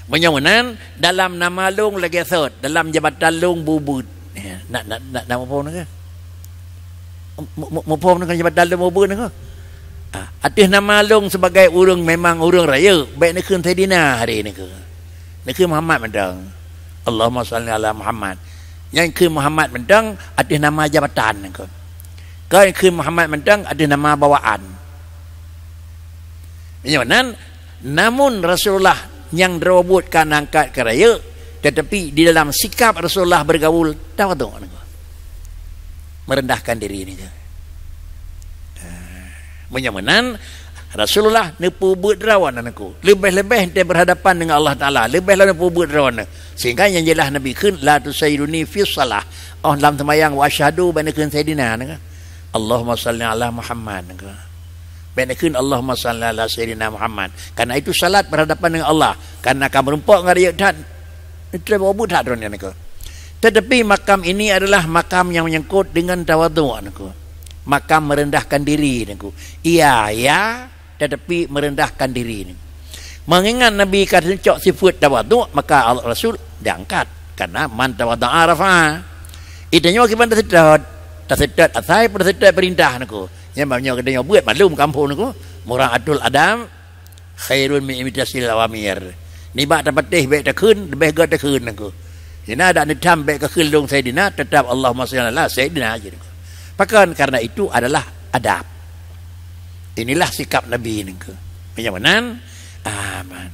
Meunyoe meunan, dalam nama lôn lagée sot, dalam jabatan lôn bubuet. Ya, nak, nak, nak, nak muphom Teungku? Mu-, mu-, muphom Teungku jabatan lôn bubuet Teungku? Ah, ateueh nama lôn sebagai ureuëng memang ureuëng rayeuk, bék neukheun Saidina hari Teungku. Neukheun Muhammad mantong. Allahumma shalli ala Muhammad. Nyang kheun Muhammad mantong ateueh nama jabatan Teungku. Kon kheun Muhammad mantong ateueh nama bawaan. Meunyoe nan, namun Rasulullah nyang droe buet ka neuangkat keu rayeuk, tetapi di dalam sikap Rasulullah bergaul tawadhu Teungku. Merendahkan diri Teungku. Ah, meunyoe meunan, Rasulullah neupeubuet droeneuh Teungku. Leubeh-leubeh teuh berhadapan dengan Allah Taala, leubeh lom neupeubuet droeneuh. Sehingga nyang jeulaih Nabi kheun, "La tusaiduni fi shalah." Oh lam seumayang, "Wa asyhadu," bék neukheun Saidina Teungku. "Allahumma shalli ala Muhammad," Teungku. Bék neukheun, "Allahumma shalli ala Saidina Muhammad." Karena itu salat berhadapan dengan Allah. Karena ka meurumpok ngon rayeuk that, neuteupeue buet that droeneuh Teungku. Tetapi makam ini adalah makam yang menyangkut dengan tawadhu Teungku. Makam merendahkan diri Teungku. Iya, ya, tetapi merendahkan diri Teungku. Mengingat Nabi ka teucok sifeuet tawadhu, maka Allah Rasul diangkat. Karena man tawadha'a rafa'a. Ita nyoe kiban taseutôt, taseutôt asai pun taseutôt peurintah Teungku. Nyan meunyoe geutanyoe buet malum kampung Teungku. Mura'atul adab khairun min imtithalil awamir. Nibak tapatéh bék takheun, leubeh göt takheun Teungku. Jina dak neutam bék kakheun lôn Saidina, teutap Allahumma shalli ala Saidina jih Teungku. Pakon? Karena itu adalah adab. Inilah sikap Nabi Teungku. Meunyoe meunan, aman.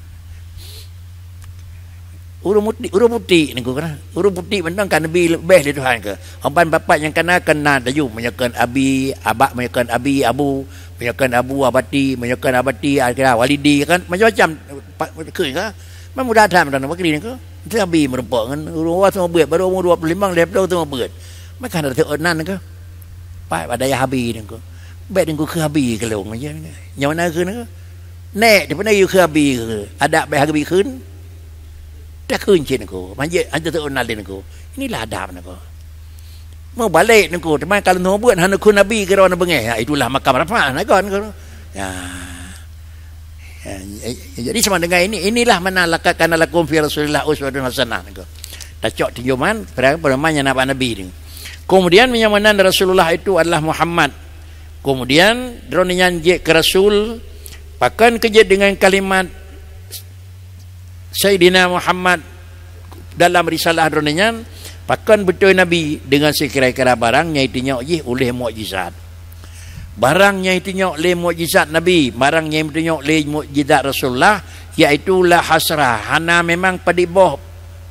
Ureuëng muti-, ureuëng putéh Teungku kan. Ureuëng putéh mantong ka neubi leubeh lé Tuhan keu. Amban bapak nyang kana keu nan laju, meunyoe kon abi, abak, meunyoe kon abi, abu, meunyoe kon abu, abati, meunyoe kon abati, akhira walidi kan, macam-macam pa-, keu ka. Man mudah that mantong bak keunoe Teungku. Teuabi meurumpok ngon ureuëng awai teungoh beuet, baru umur dua puluh lima, lhée ploh teungoh beuet. Maka hana teuôt nan Teungku. Pat bak dayah abi Teungku. Bék Teungku keu abi keu lôn, ya. Nyoe na keu Teungku. Nék, di peue na yue keu abi keu? Adak bék abi kheun. Takheun cit Teungku. Manjeuet hana teuôt nan lé Teungku. Inilah adab Teungku. Meubalek Teungku, teuma kalau teungoh beuet hana kheun abi keu droeneuh beungéh. Ya, itulah makam rafa, na kon Teungku. Ya. Ha, jadi sama dengan ini, inilah mana laka-, kana lakum fi Rasulillah uswatun hasanah. Tacok tinjauman, peureuman nyang na bak Nabi ni. Kemudian meunyoe meunan Rasulullah itu adalah Muhammad. Kemudian droeneuh nyan jeuet keu Rasul, pakon keu jeuet dengan kalimat Saidina Muhammad dalam risalah droeneuh nyan, pakon beutôi Nabi dengan sikira-kira barang nyang itunyok jih uleh mukjizat. Barang nyang itunyok lé mukjizat Nabi, barang nyang itunyok lé mukjizat Rasulullah, yaitu la hasra, hana memang padit boh,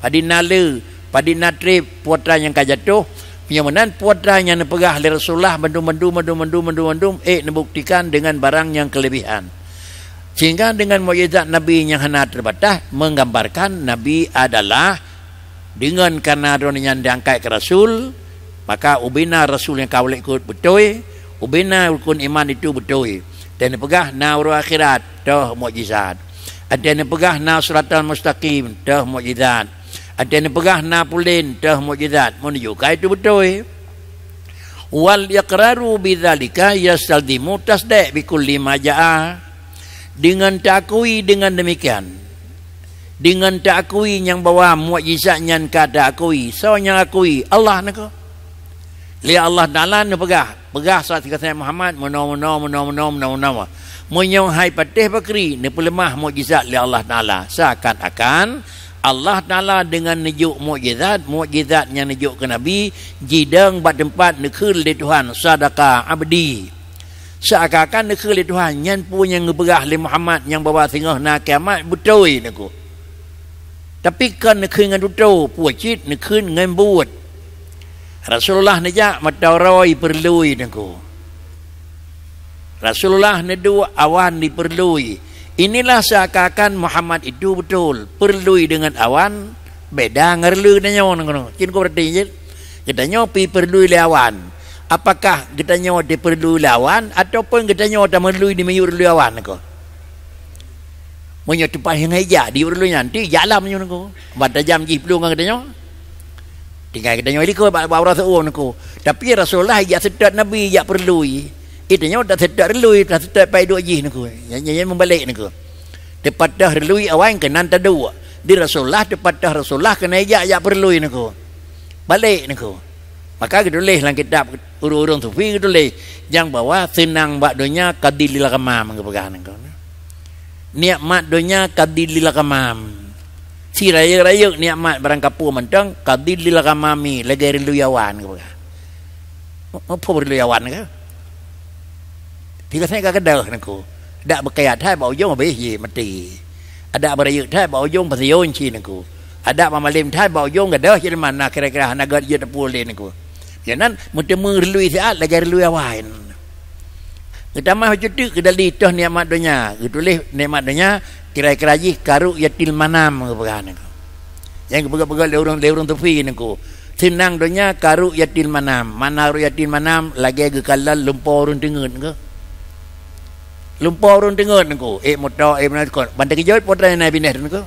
padit na le, padit na treb, peue atra nyang ka jatoh. Meunyoe meunan, peue atra nyang neupeugah lé Rasulullah bandum-bandum, bandum-bandum, bandum-bandum, ék neubuktikan dengan barang nyang keulebihan. Sehingga dengan mukjizat Nabi nyang hana teubatas menggambarkan Nabi adalah deungon karena droeneuh nyan diangkat keu rasul, maka ubena rasul nyang ka uleh keuh beutôi, ubena rukun iman itu beutôi. Dan neupeugah na uroe akhirat, toh mukjizat. Ada neupeugah na siratal mustaqim, toh mukjizat. Ada neupeugah na pulen, toh mukjizat. Meununjukkan itu beutôi. Wal iqraru bidzalika yastalzimu tasdiq bikulli ma jaa. Dengan taakui dengan demikian, dengan taakui nyang bahwa mukjizat nyan ka taakui, soe nyang akui? Allah niko. Lé Allah Taala neupeugah, peugah saat sigoe Muhammad, meunoe, meunoe, meunoe, meunoe, meunoe, meunoe. Meunyoe hai patéh pakri, neupeuleumah mukjizat lé Allah Taala. Seakan-akan Allah Taala dengan neujok mukjizat, mukjizat nyang neujok keu Nabi, jidong bak teumpat neukheun lé Tuhan, "Sadaqa abdi." Seakan-akan neukheun lé Tuhan, nyan peue nyang geupeugah lé Muhammad nyang bahwa singoh na kiamat beutôi niko. Tapi kon neukheun ngon tutoe, peue cit neukheun ngon buet. Rasulullah neujak mata uroe ipeurlui niko. Rasulullah neuduek awan ipeurlui. Inilah seakan-akan Muhammad itu beutôi. Peurlui deungon awan beda ngon reului geutanyoe niko. Cit ko berarti cit. Geutanyoe pi peurlui lé awan. Apakah geutanyoe dipeurlui lé awan ataupun geutanyoe tameurlui di miyueb reului awan niko? Meunyoe teupah nyang ijak di ureueng nyan, ti ijak lam nyoe niko. Ban tajam jih plueng ngon geutanyoe. Tinggai geutanyoe likot bak, bak uroe seuuem niko. Tapi Rasulullah ijak seutôt Nabi, ijak peurlui. Geutanyoe taseutôt reului, taseutôt pai duek jih niko. Nyan, nyan, nyan meubalek niko. Teupatéh reului awai keunan taduek. Di Rasulullah teupatéh Rasulullah keunan ijak, ijak peurlui niko. Balek niko. Maka geutuléh lam kitab ureueng-ureueng sufi geutuléh, nyang bahwa seunang bak donya ka dhillil ghamam geupeugah niko. Nikmat donya ka dhillil ghamam. Si rayeuk-rayeuk nikmat barang kapue mantong ka dhillil ghamami lagée reului awan geupeugah. Muphom reului awan ka? Tiga seng ka keudeuh niko. Dak beukaya that bak ujong habéh jih maté. Adak beurayeuk that bak ujong peusiôn cit niko. Adak bak malem that bak ujong gadôh cit mana kira-kira hana gét jeuet teupue lé niko. Nyan meuteumé reului siat lagée reului awan. Geutamah cutik keudali toh nikmat donya, geutuléh nikmat donya kira-kira jih karu yatil manam geupeugah niko. Nyang geupeugah-peugah lé ureueng, lé ureueng sufi niko. Seunang donya karu yatil manam, mana ru'yatil manam lagée geukalon lumpo ureueng teungeut niko. Lumpo ureueng teungeut niko, ék moto, ék meunan kon. Ban teukeujot po teuh na binéh niko.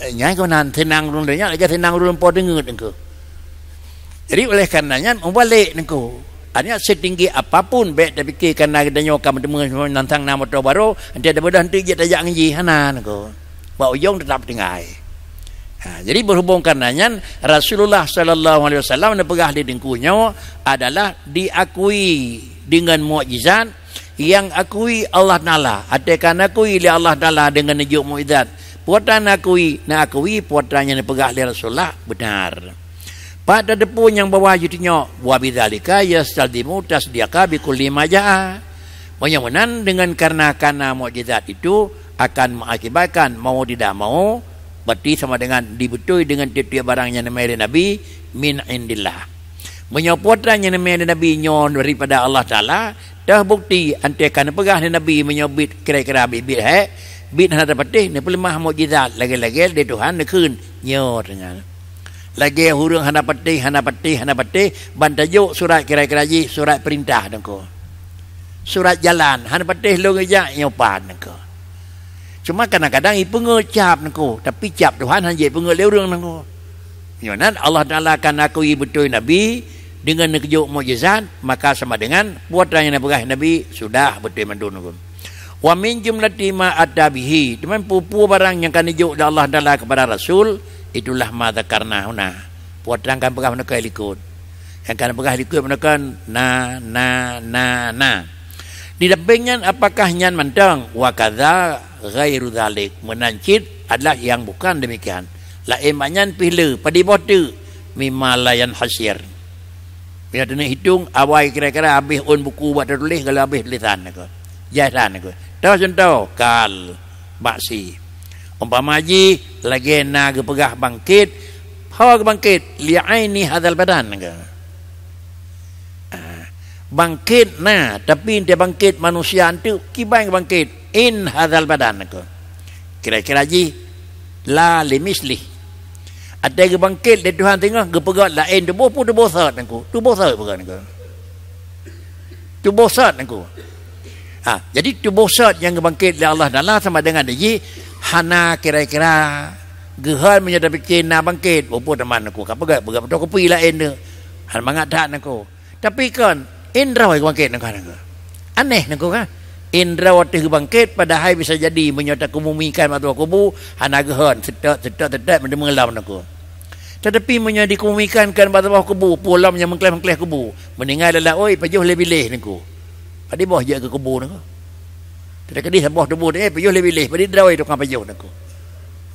Eh, nyan keunan seunang ureueng donya lagée seunang ureueng lumpo teungeut niko. Jadi oleh karena nyan meubalek niko. Artinya setinggi apapun bék tapike karena geutanyoe ka meuteumé nantang na moto barô, enteuk tabeudoh enteuk jeuet tajak ngon jih hana niko. Bak ujong teutap tinggai. Ha, jadi berhubung karena nyan Rasulullah sallallahu alaihi wasallam neupeugah lé teungku nyoe adalah diakui dengan mukjizat yang akui Allah Taala. Até ka neukui lé Allah Taala dengan neujok mukjizat. Peue atra neukui, neukui peue atra nyang neupeugah lé Rasulullah benar. Pat tateupeue nyang bahwa jitunyok, wa bidzalika yastalzimu tasdiqa bikulli ma jaa. Meunyoe meunan dengan karena kana mukjizat itu akan mengakibatkan mau tidak mau, berarti sama dengan dibeutôi dengan tiep-tiep barang nyang neumé lé Nabi min indillah. Meunyoe peue atra nyang neumé lé Nabi nyoe daripada Allah Taala, teuh bukti enteuk ka neupeugah lé Nabi meunyoe bit kira-kira bit-bit hék, bit hana tapatéh neupeuleumah mukjizat lagée-lagée lé Tuhan neukheun nyoe teungoh. Lagée ureueng hana patéh, hana patéh, hana patéh, ban tajok surat kira-kira jih surat peurintah niko. Surat jalan hana patéh lôn geujak nyoe pat niko. Cuma kadang-kadang ipeungeut cap niko, tapi cap Tuhan hana jipeungeut lé ureueng niko. Nyoe nan Allah Taala ka neukui beutôi Nabi dengan neukeujok mukjizat, maka sama dengan peue atra nyang neupeugah Nabi sudah beutôi mandum niko. Wa min jumlati ma ata bihi, teuma peue-peue barang nyang ka neujok lé Allah Taala kepada Rasul, itulah ma dzakarna huna. Peue nyang ka neupeugah meunan likot. Nyang ka neupeugah likot meunan na, na, na, na. Di sampéng nyan, apakah nyan mantong? Wa kadza ghairu dzalik, meunan cit adalah nyang bukan demikian. Laén bak nyan pih le, padub boh teuk, mimma la yanhasir. Bila teuneuk hitong, awai kira-kira habéh ôn buku bak teutuléh, kalau habéh tulésan niko. Jai san niko. Toh contoh, kal, maksi. Umpama jih, lagée na geupeugah bangkét, ho geubangkét, li aini hadzal badan niko. Ah, bangkét na, tapi ente bangkét manusia enteuk, kiban geubangkét, in hadzal badan niko. Kira-kira jih, la limislih. Watée geubangkét lé Tuhan teungoh geupeugét laén tuboh, peue tuboh sot niko. Tuboh sot peugét niko. Tuboh sot niko. Ha, jadi tuboh sot nyang geubangkét lé Allah Taala sama dengan jih hana kira-kira geuhon meunyoe tapike na bangkét, peue teuma niko. Ka peugét, peugét beutôi kupi laén tu. Hana mangat that niko. Tapi kon, indroe geubangkét niko, niko. Aneh niko kan? Indroe watée geubangkét, padahai bisa jadi meunyoe takeumumikan bak kubu, hana geuhon, seutôt, seutôt, seutôt, meudeungoe lom niko. Tetapi meunyoe dikeumumikan kan bak kubu, peue lom nyang meukleh-meukleh kubu, meuninggai lalak, oi, pajoh lé biléh niko. Padub boh jeuet keu kubu niko. Teuka deh saboh tuboh, eh, pajoh lé biléh, padub droe tukang pajoh niko.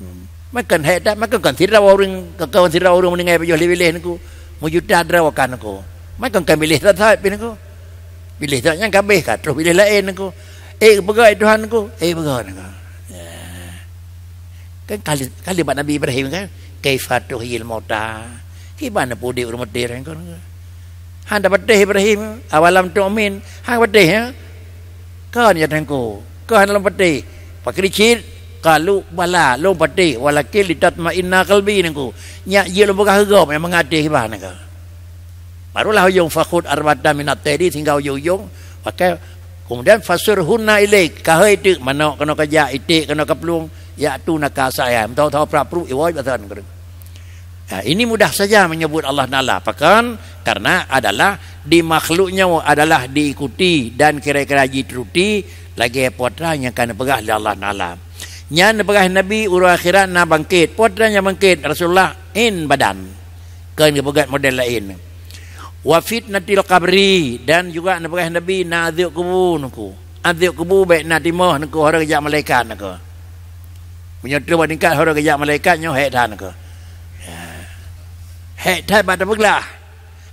Hmm. Makon hék that, makon kon sidroe ureuëng, kon sidroe ureuëng meuninggai pajoh lé biléh niko. Meujuta droe kan niko. Makon kon biléh that-that pih niko. Biléh that nyang ka habéh ka, troh biléh laén niko. Eh, peugah Tuhan niko. Eh, peugah niko. Ya. Kan kali, kali bak Nabi Ibrahim kan, "Kaifa tuhyil mauta?" Kiban na peudeh ureuëng maté niko. Hana patéh Ibrahim, "Awalam tu'min?" Hana patéh, ya? Kon ya teungku, kon hana lôn patéh. Pakri cit, qalu bala, lôn patéh, walakin litatma'inna qalbi niko. Nyak jeuet lôn peugah keu gob nyang mangat até kiban niko. Barulah ujong fakhud arbatan minat tayri sehingga ujong-ujong pakai, kemudian fasurhunna ilaik, kahai teuk manok keunoe kajak, iték keunoe kaplueng, ya'tunaka sa'ya, meutoh-toh prak-pruk iwoe basan keunoe. Ha, ini mudah saja menyebut Allah Taala. Pakon? Karena adalah di makhluk nyoe adalah diikuti dan kira-kira jituruti lagée peue nyang ka neupeugah lé Allah Taala. Nyan neupeugah Nabi uroe akhirat na bangkét. Peue nyang bangkét? Rasulullah in badan. Kon geupeugét model laén. Wa fitnatil qabri, dan juga neupeugah Nabi na azab kubu niko. Azab kubu bék na timoh niko, harôh geujak malaikat niko. Meunyoe trok bak tingkat harôh geujak malaikat nyoe hék that niko. Ya. Hék that bak tapeuglah.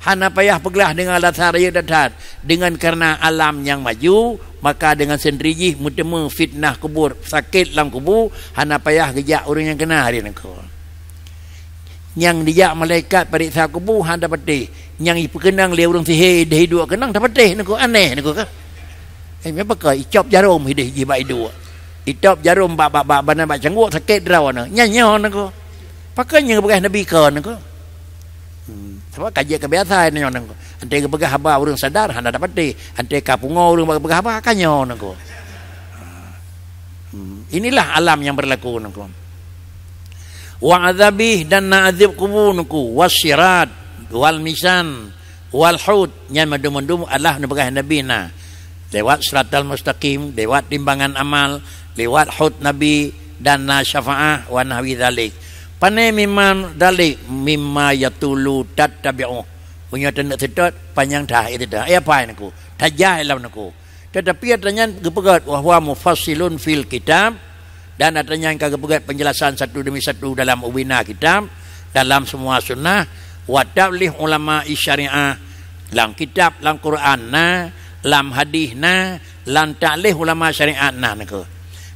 Hana payah peuglah deungon alasan rayeuk that-that. Deungon karena alam nyang maju, maka deungon sendiri jih meuteumé fitnah kubur, sakét lam kubu, hana payah geujak ureuëng nyang keuna hari niko. Nyang dijak malaikat pareksa kubu hana patéh, nyang jipeukeunong lé ureuëng sihé ideh iduek keunong tapatéh niko, aneh niko ka. Eh, meupakai icop jarom ideh jih bak iduek. Icop jarom bak, bak, bak banan bak cangguek sakét droe nyoe. Nyan nyoe niko. Pakon nyang geupeugah Nabi kon niko. Hmm, sabab ka jeuet keubiasaan nyoe niko. Anté geupeugah haba ureuëng sadar hana tapatéh, anté ka pungo ureuëng bak geupeugah haba ka nyoe niko. Hmm, inilah alam yang berlaku niko. Wa azabih, dan na azab kubu niko, wasirat, wal misan, wal haud, nyan mandum-mandum adalah neupeugah Nabi na. Lewat siratal mustaqim, lewat timbangan amal, lewat haud Nabi, dan na syafaah wa nahwi dzalik. Pane mimma dzalik, mimma yatulu tattabi'uh. Meunyoe taneuk seutôt, panyang that itu dah. Eh, apa niko? Tajah lam niko. Tetapi atra nyan geupeugét, wa huwa mufassilun fil kitab, dan atra nyan ka geupeugét penjelasan satu demi satu dalam ubena kitab, dalam semua sunnah, wa ta'lif ulama syariah, lam kitab, lam Quran na, lam hadis na, lam ta'lif ulama syariat na niko.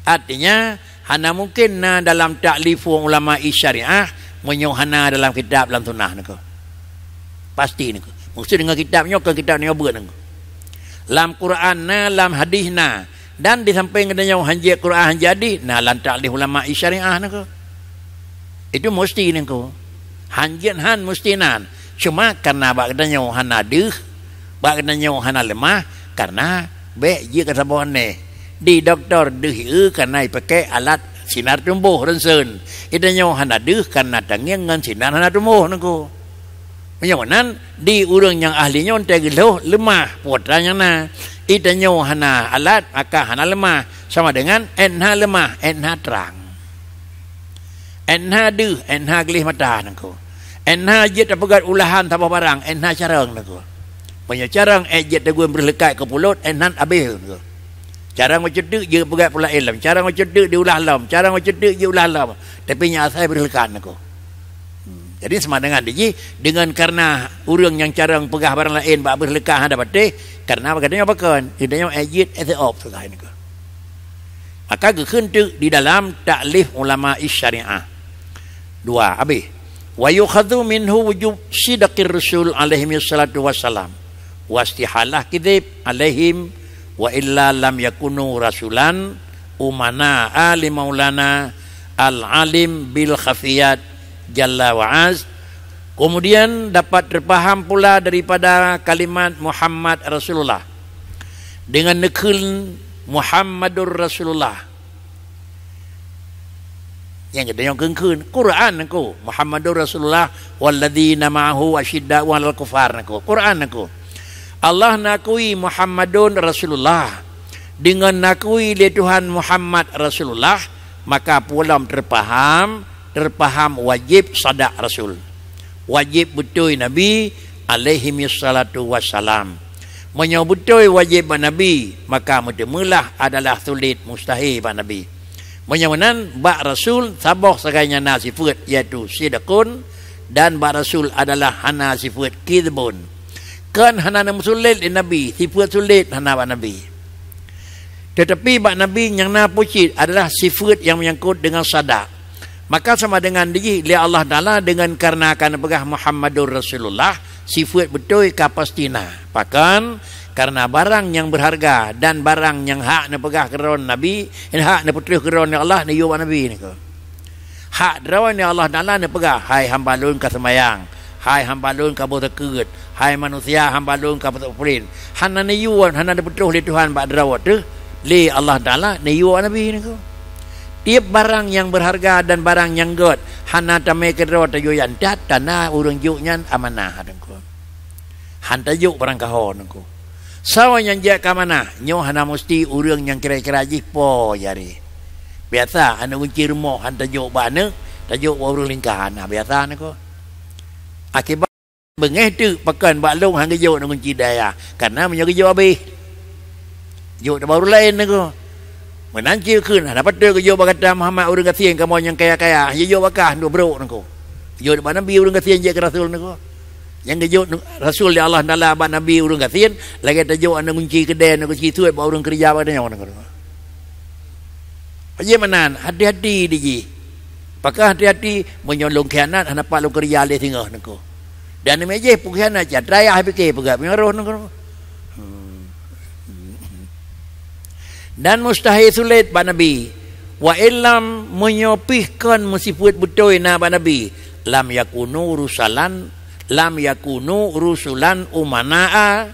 Artinya, hana mungkin na dalam ta'lifu ulama syariah meunyoe hana dalam kitab, lam sunnah niko. Pasti niko. Maksud deungon kitab nyoe, kon kitab nyoe buet niko. Lam Quran na, lam hadis na. Dan di samping geutanyoe hanjeuet Quran, hanjeuet hadis, na lam ta'lif ulama syariah niko. Itu mesti niko. Hanjeuet han mesti nan. Cuma karena bak geutanyoe hana deuh, bak geutanyoe hana leumah, karena bék jeuet keu saboh aneh. Di doktor deuh ié karena ipakai alat sinar tumboh röntgen. Geutanyoe hana deuh karena tangieng ngon sinar hana tumboh niko. Meunyoe meunan, di ureuëng nyang ahli nyoe teugeulhoh leumah, peue atra nyang na. Geutanyoe hana alat, maka hana leumah. Sama dengan, "Ét na leumah, ét na trang. Ét na deuh, ét na gleh mata," nangko. "Ét na jeuet tapeugét ulahan saboh barang, ét na carông," nangko. Meunyoe carông ét jeuet teuguen breuh leukat keu pulot, ét na abéh, nangko. Carông bacut teuk jeuet peugét peulaén lom, carông bacut teuk diulah lom, carông bacut teuk jiulah lom. Tapi nyan asai breuh leukat, nangko. Hmm, jadi sama dengan di jih, dengan karena ureuëng nyang carông peugah barang laén bak breuh leukat hana patéh, karena geutanyoe pakon, geutanyoe ét jeuet ét op sagai nangko. Maka geukheun teuk di dalam taklif ulama syariah. Dua, abéh. "Wa yukhadhu minhu wujub sidqir rusul alaihi salatu wassalam, wa istihalah kidzib alaihim, wa illa lam yakunu rasulan umana ali maulana al-alim bil khafiyat jalla wa az." Kemudian dapat terpaham pula daripada kalimat Muhammad Rasulullah dengan neukheun Muhammadur Rasulullah. Nyang geutanyoe kheun-kheun, Quran nangko, "Muhammadur Rasulullah walladzina ma'ahu asyidda'u 'alal kufar," nangko, Quran nangko. Allah nakui Muhammadun Rasulullah. Dengan nakui lé Tuhan Muhammad Rasulullah, maka pulam terpaham, terpaham wajib sadak Rasul. Wajib beutôi Nabi alaihi salatu wassalam. Meunyoe beutôi wajib bak Nabi, maka meuteumeulah adalah sulet mustahil bak Nabi. Meunyoe meunan, bak Rasul saboh sagai nyang na sifeuet, yaitu sidqun, dan bak Rasul adalah hana sifeuet kidbun. Kon hana neumeusulet lé Nabi, sifeuet sulet hana bak Nabi. Teutapi bak Nabi nyang na pucit adalah sifeuet nyang meunyangkot deungon sadak. Maka sama dengan dijih lé Allah Taala dengan karena ka neupeugah Muhammadur Rasulullah, sifeuet beutôi ka pasti na. Pakon? Karena barang nyang beurharga dan barang nyang hak neupeugah keudroe Nabi, hak neupeutrôh keudroe Allah neuyue bak Nabi niko. Hak droe ni Allah Taala neupeugah, "Hai hamba Lôn ka seumayang, hai hamba Lôn ka boh zakeuet, hai manusia hamba Lôn ka peutrôh." Hana neuyue, hana neupeutrôh lé Tuhan bak droe teuh, lé Allah Taala neuyue Nabi niko. Tieb barang nyang beurharga dan barang nyang gét hana tamé keudroe tayue nyan, that tanda ureuëng jok nyan amanah niko. Han tajok barang kaho niko. Sawa nyang jak ka manah, nyoe hana musti ureuëng nyang kira-kira jih po jari. Biasa aneuk gunci rumoh han tajok bak aneuk, tajok bak ureuëng lingka hana biasa niko. Akibat beungéh teuk pakon bak lôn han geujok aneuk gunci dayah, karena meunyoe geujok abéh, jok teuma ureuëng laén niko. Meunan cit kheun hana patôt geujok bak gata Muhammad ureuëng gasien kamoe nyang kaya-kaya, han jijok bak kah dua brok niko. Jok bak Nabi ureuëng gasien jeuet keu rasul niko. Nyang geujok rasul lé Allah Taala bak Nabi ureuëng gasien, lagée tajok aneuk gunci keudée, aneuk gunci suet bak ureuëng keurija bak tanyoe niko. Pajan meunan, hati-hati dijih. Pakon hati-hati, meunyoe lôn khianat hana pat lôn keurija lé singoh niko. Dan meujih peukhianat cit, raya pike peugah meunyoe roh niko. Hmm. Dan mustahil sulet bak Nabi. Wa illam, meunyoe pih kon meusifeuet beutôi na bak Nabi, lam yakunu rusalan, lam yakunu rusulan umanaa,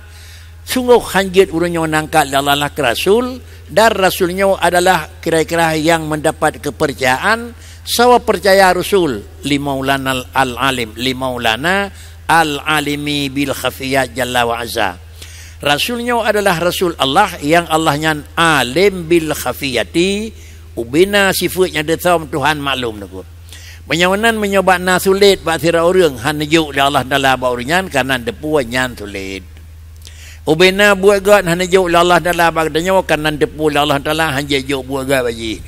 sunggoh han jeuet ureuëng nyoe nangkat lé Allah lah keu rasul, dan rasul nyoe adalah kira-kira nyang mendapat kepercayaan, sawa percaya rasul, li maulana al-alim, li maulana al-alimi bil khafiyat jalla wa azza. Rasul nyoe adalah rasul Allah nyang Allah nyan alim bil khafiyati, ubena sifeuet nyang teuthom Tuhan maklum niko. Meunyoe meunan, meunyoe bak na sulet bak sidroe ureuëng han neujok lé Allah Taala bak ureuëng nyan, karena teupeu nyan sulet. Ubena buet gét han neujok lé Allah Taala bak geutanyoe, karena teupeu lé Allah Taala han jijok buet gét bak jih.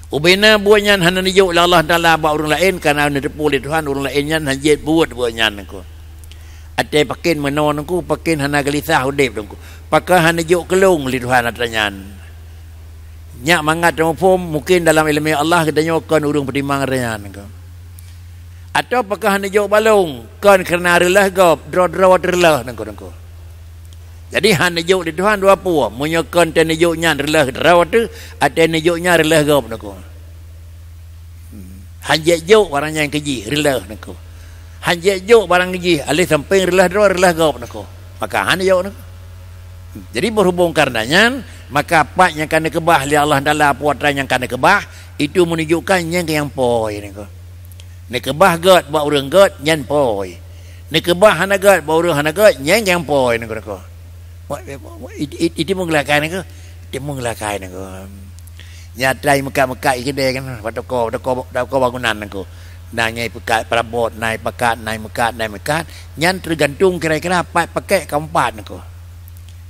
Ubena buet nyan hana neujok lé Allah Taala bak ureuëng laén, karena neuteupeu lé Tuhan ureuëng laén nyan han jeuet buet buet nyan niko. Até pakén meunoe niko, pakén hana geulisah udeb niko. Pakon hana jok keulong lé Tuhan atra nyan. Nyak mangat tamuphom, mungkin dalam iéleumé Allah geutanyoe kon ureuëng peutimang atra nyan niko. Atawa pakon hana jok balong, kon keureuna reuloh gob, droe-droe teureulôh niko-niko. Jadi han neujok lé Tuhan dua peue, meunyoe kon teuh neujok nyan reuloh droe teuh, até neujok nyan reuloh gob niko. Hmm. Han jeuet jok barang nyang keujih reuloh niko. Han jeuet jok barang keujih aleh sampéng reuloh droe reuloh gob niko. Maka han jok niko. Hmm. Jadi berhubung karena nyan, maka pat nyang ka neukeubah lé Allah Taala peue atra nyang ka neukeubah, itu menunjukkan nyang nyang poi niko. Neukeubah gét bak ureuëng gét nyan poi. Neukeubah hana gét bak ureuëng hana gét nyan nyang poi niko-niko. Wa-, wa-, wa-, it-, it-, itu menggelakkan niko. Timeung lakée nangko. Nyan atra meukat-meukat i keudè kan, bak toko, toko, toko bangunan nangko. Na nyang i peukat peurabot, na i pakat, na i meukat, na i meukat. Nyan teugantung kira-kira pat pakèk ka meupat nangko.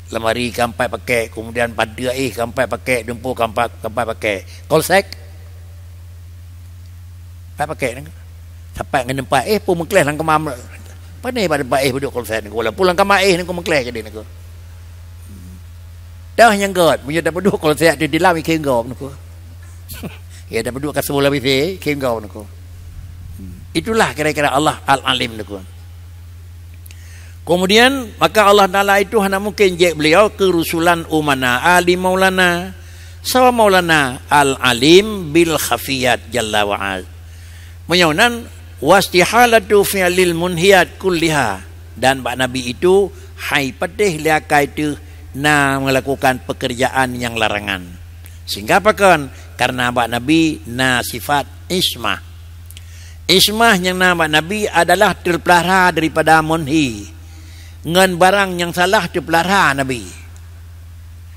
Lemari ka meupat pakèk, kemudian panteuk éh ka meupat pakèk, dumpeue ka meupat, ka meupat pakèk. Kolsek? Pat pakèk nangko. Sapat ngon teumpat éh pun meukleh lam kama. Pane bak teumpat éh peuduek kolsek nangko. Walaupun lam kama éh nangko meukleh jadi nangko. Dah nyang göt, meunyoe tapeuduek kolsek di dalam ikhém gob nangko. Ya tapeuduek kasur lam bisi, ikhém gob nangko. Itulah kira-kira Allah Al-Alim nangko. Kemudian, maka Allah Taala itu hana mungkin jeuet beliau keu rusulan umana ali maulana. Sawa maulana Al-Alim bil khafiyat jalla wa az. Meunyoe nan, wastihalatu fi'lil munhiyat kulliha, dan bak Nabi itu hai patéh lé akai teuh na melakukan pekerjaan nyang larangan. Sehingga pakon? Karena bak Nabi na sifat ismah. Ismah nyang na bak Nabi adalah teupeulara daripada munhi. Ngon barang nyang salah teupeulara Nabi.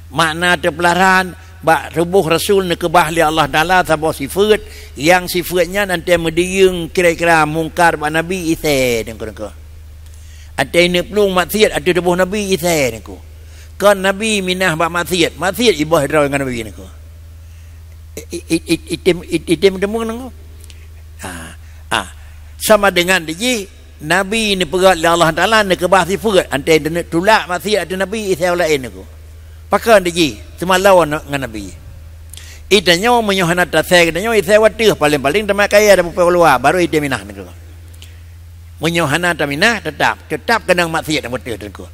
Makna teupeulara, bak tuboh Rasul neukeubah lé Allah Taala saboh sifeuet, nyang sifeuet nyan antée meudiyeueng kira-kira mungkar bak Nabi isé deungon-deungon. Antée neuplueng maksiat ateueh tuboh Nabi isé deungon. Kon Nabi minah bak maksiat, maksiat iboh droe ngon Nabi deungon. I-, i-, i-, i-, item, i-, item deungon deungon. Ah, ah. Sama dengan dijih Nabi neupeugét lé Allah Taala neukeubah sifeuet, antée tulak maksiat ateueh Nabi isé laén nangko. Pakon dijih teuma lawan ngon Nabi. Itanyoe meunyoe hana tasé geutanyoe isé wateuh paléng-paléng teuma kayée dan pupée luwa baru item minah nangko. Meunyoe hana taminah teutap, teutap keunong maksiat nyang wateuh nangko.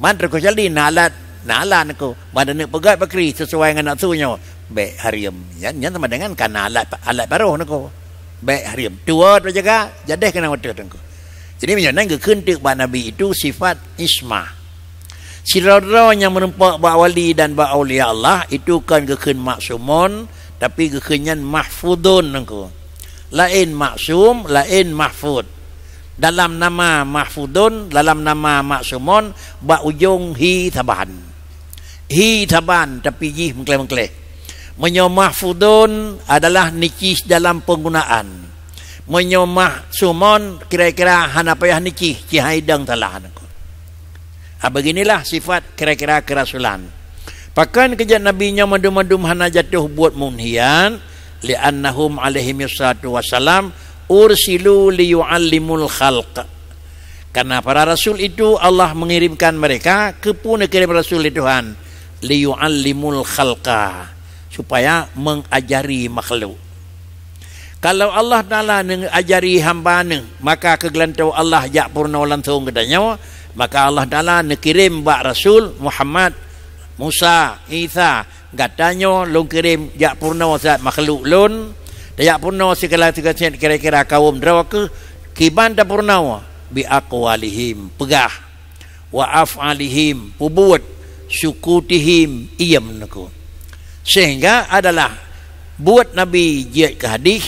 Man teukecuali na alat, na alat nangko. Ban taneuk peugét pakri sesuai ngon nafsu nyoe, bék hareuem. Nyan, nyan sama dengan kana alat, alat baroh nangko. Bék hareuem. Tuwoe teujaga, jadeh keunong wateuh nangko. Jadi meunyoe nan geukheun teuk bak Nabi itu sifat ismah. Sidroe-droe nyang meurumpok bak wali dan bak aulia Allah itu kon geukheun maksumon, tapi geukheun nyan mahfudun nangko. Laén maksum, laén mahfud. Dalam nama mahfudun, dalam nama maksumon, bak ujong hi saban. Hi saban, tapi jih meukleh-meukleh. Meunyoe mahfudun adalah nicis dalam peungunaan. Meunyoe maksumon kira-kira hana payah nicis, ci hai dong salah nangko. Ha, beginilah sifat kira-kira keurasulan. Pakon keujeuet Nabi nyoe mandum-mandum hana jatuh buet munhian, li'annahum alaihi wassalatu wassalam ursilu liyu'allimul khalq. Karena para rasul itu Allah mengirimkan mereka, keupeue neukirém rasul lé Tuhan, liyu'allimul khalqa, supaya mengajari makhluk. Kalau Allah Taala neuajari hamba Neuh, maka keu geulantoe Allah jak peurunoe langsong geutanyoe, maka Allah Taala neukirém bak rasul Muhammad, Musa, Isa, gata nyoe lôn kirém jak peurunoe saat makhluk lôn, tajak peurunoe sikala-sikala kira-kira kawöm droe keuh, kiban tapeurunoe, bi aqwalihim, peugah, wa af'alihim, peubuet, sukutihim, iem nangko. Sehingga adalah buet Nabi jeuet keu hadih,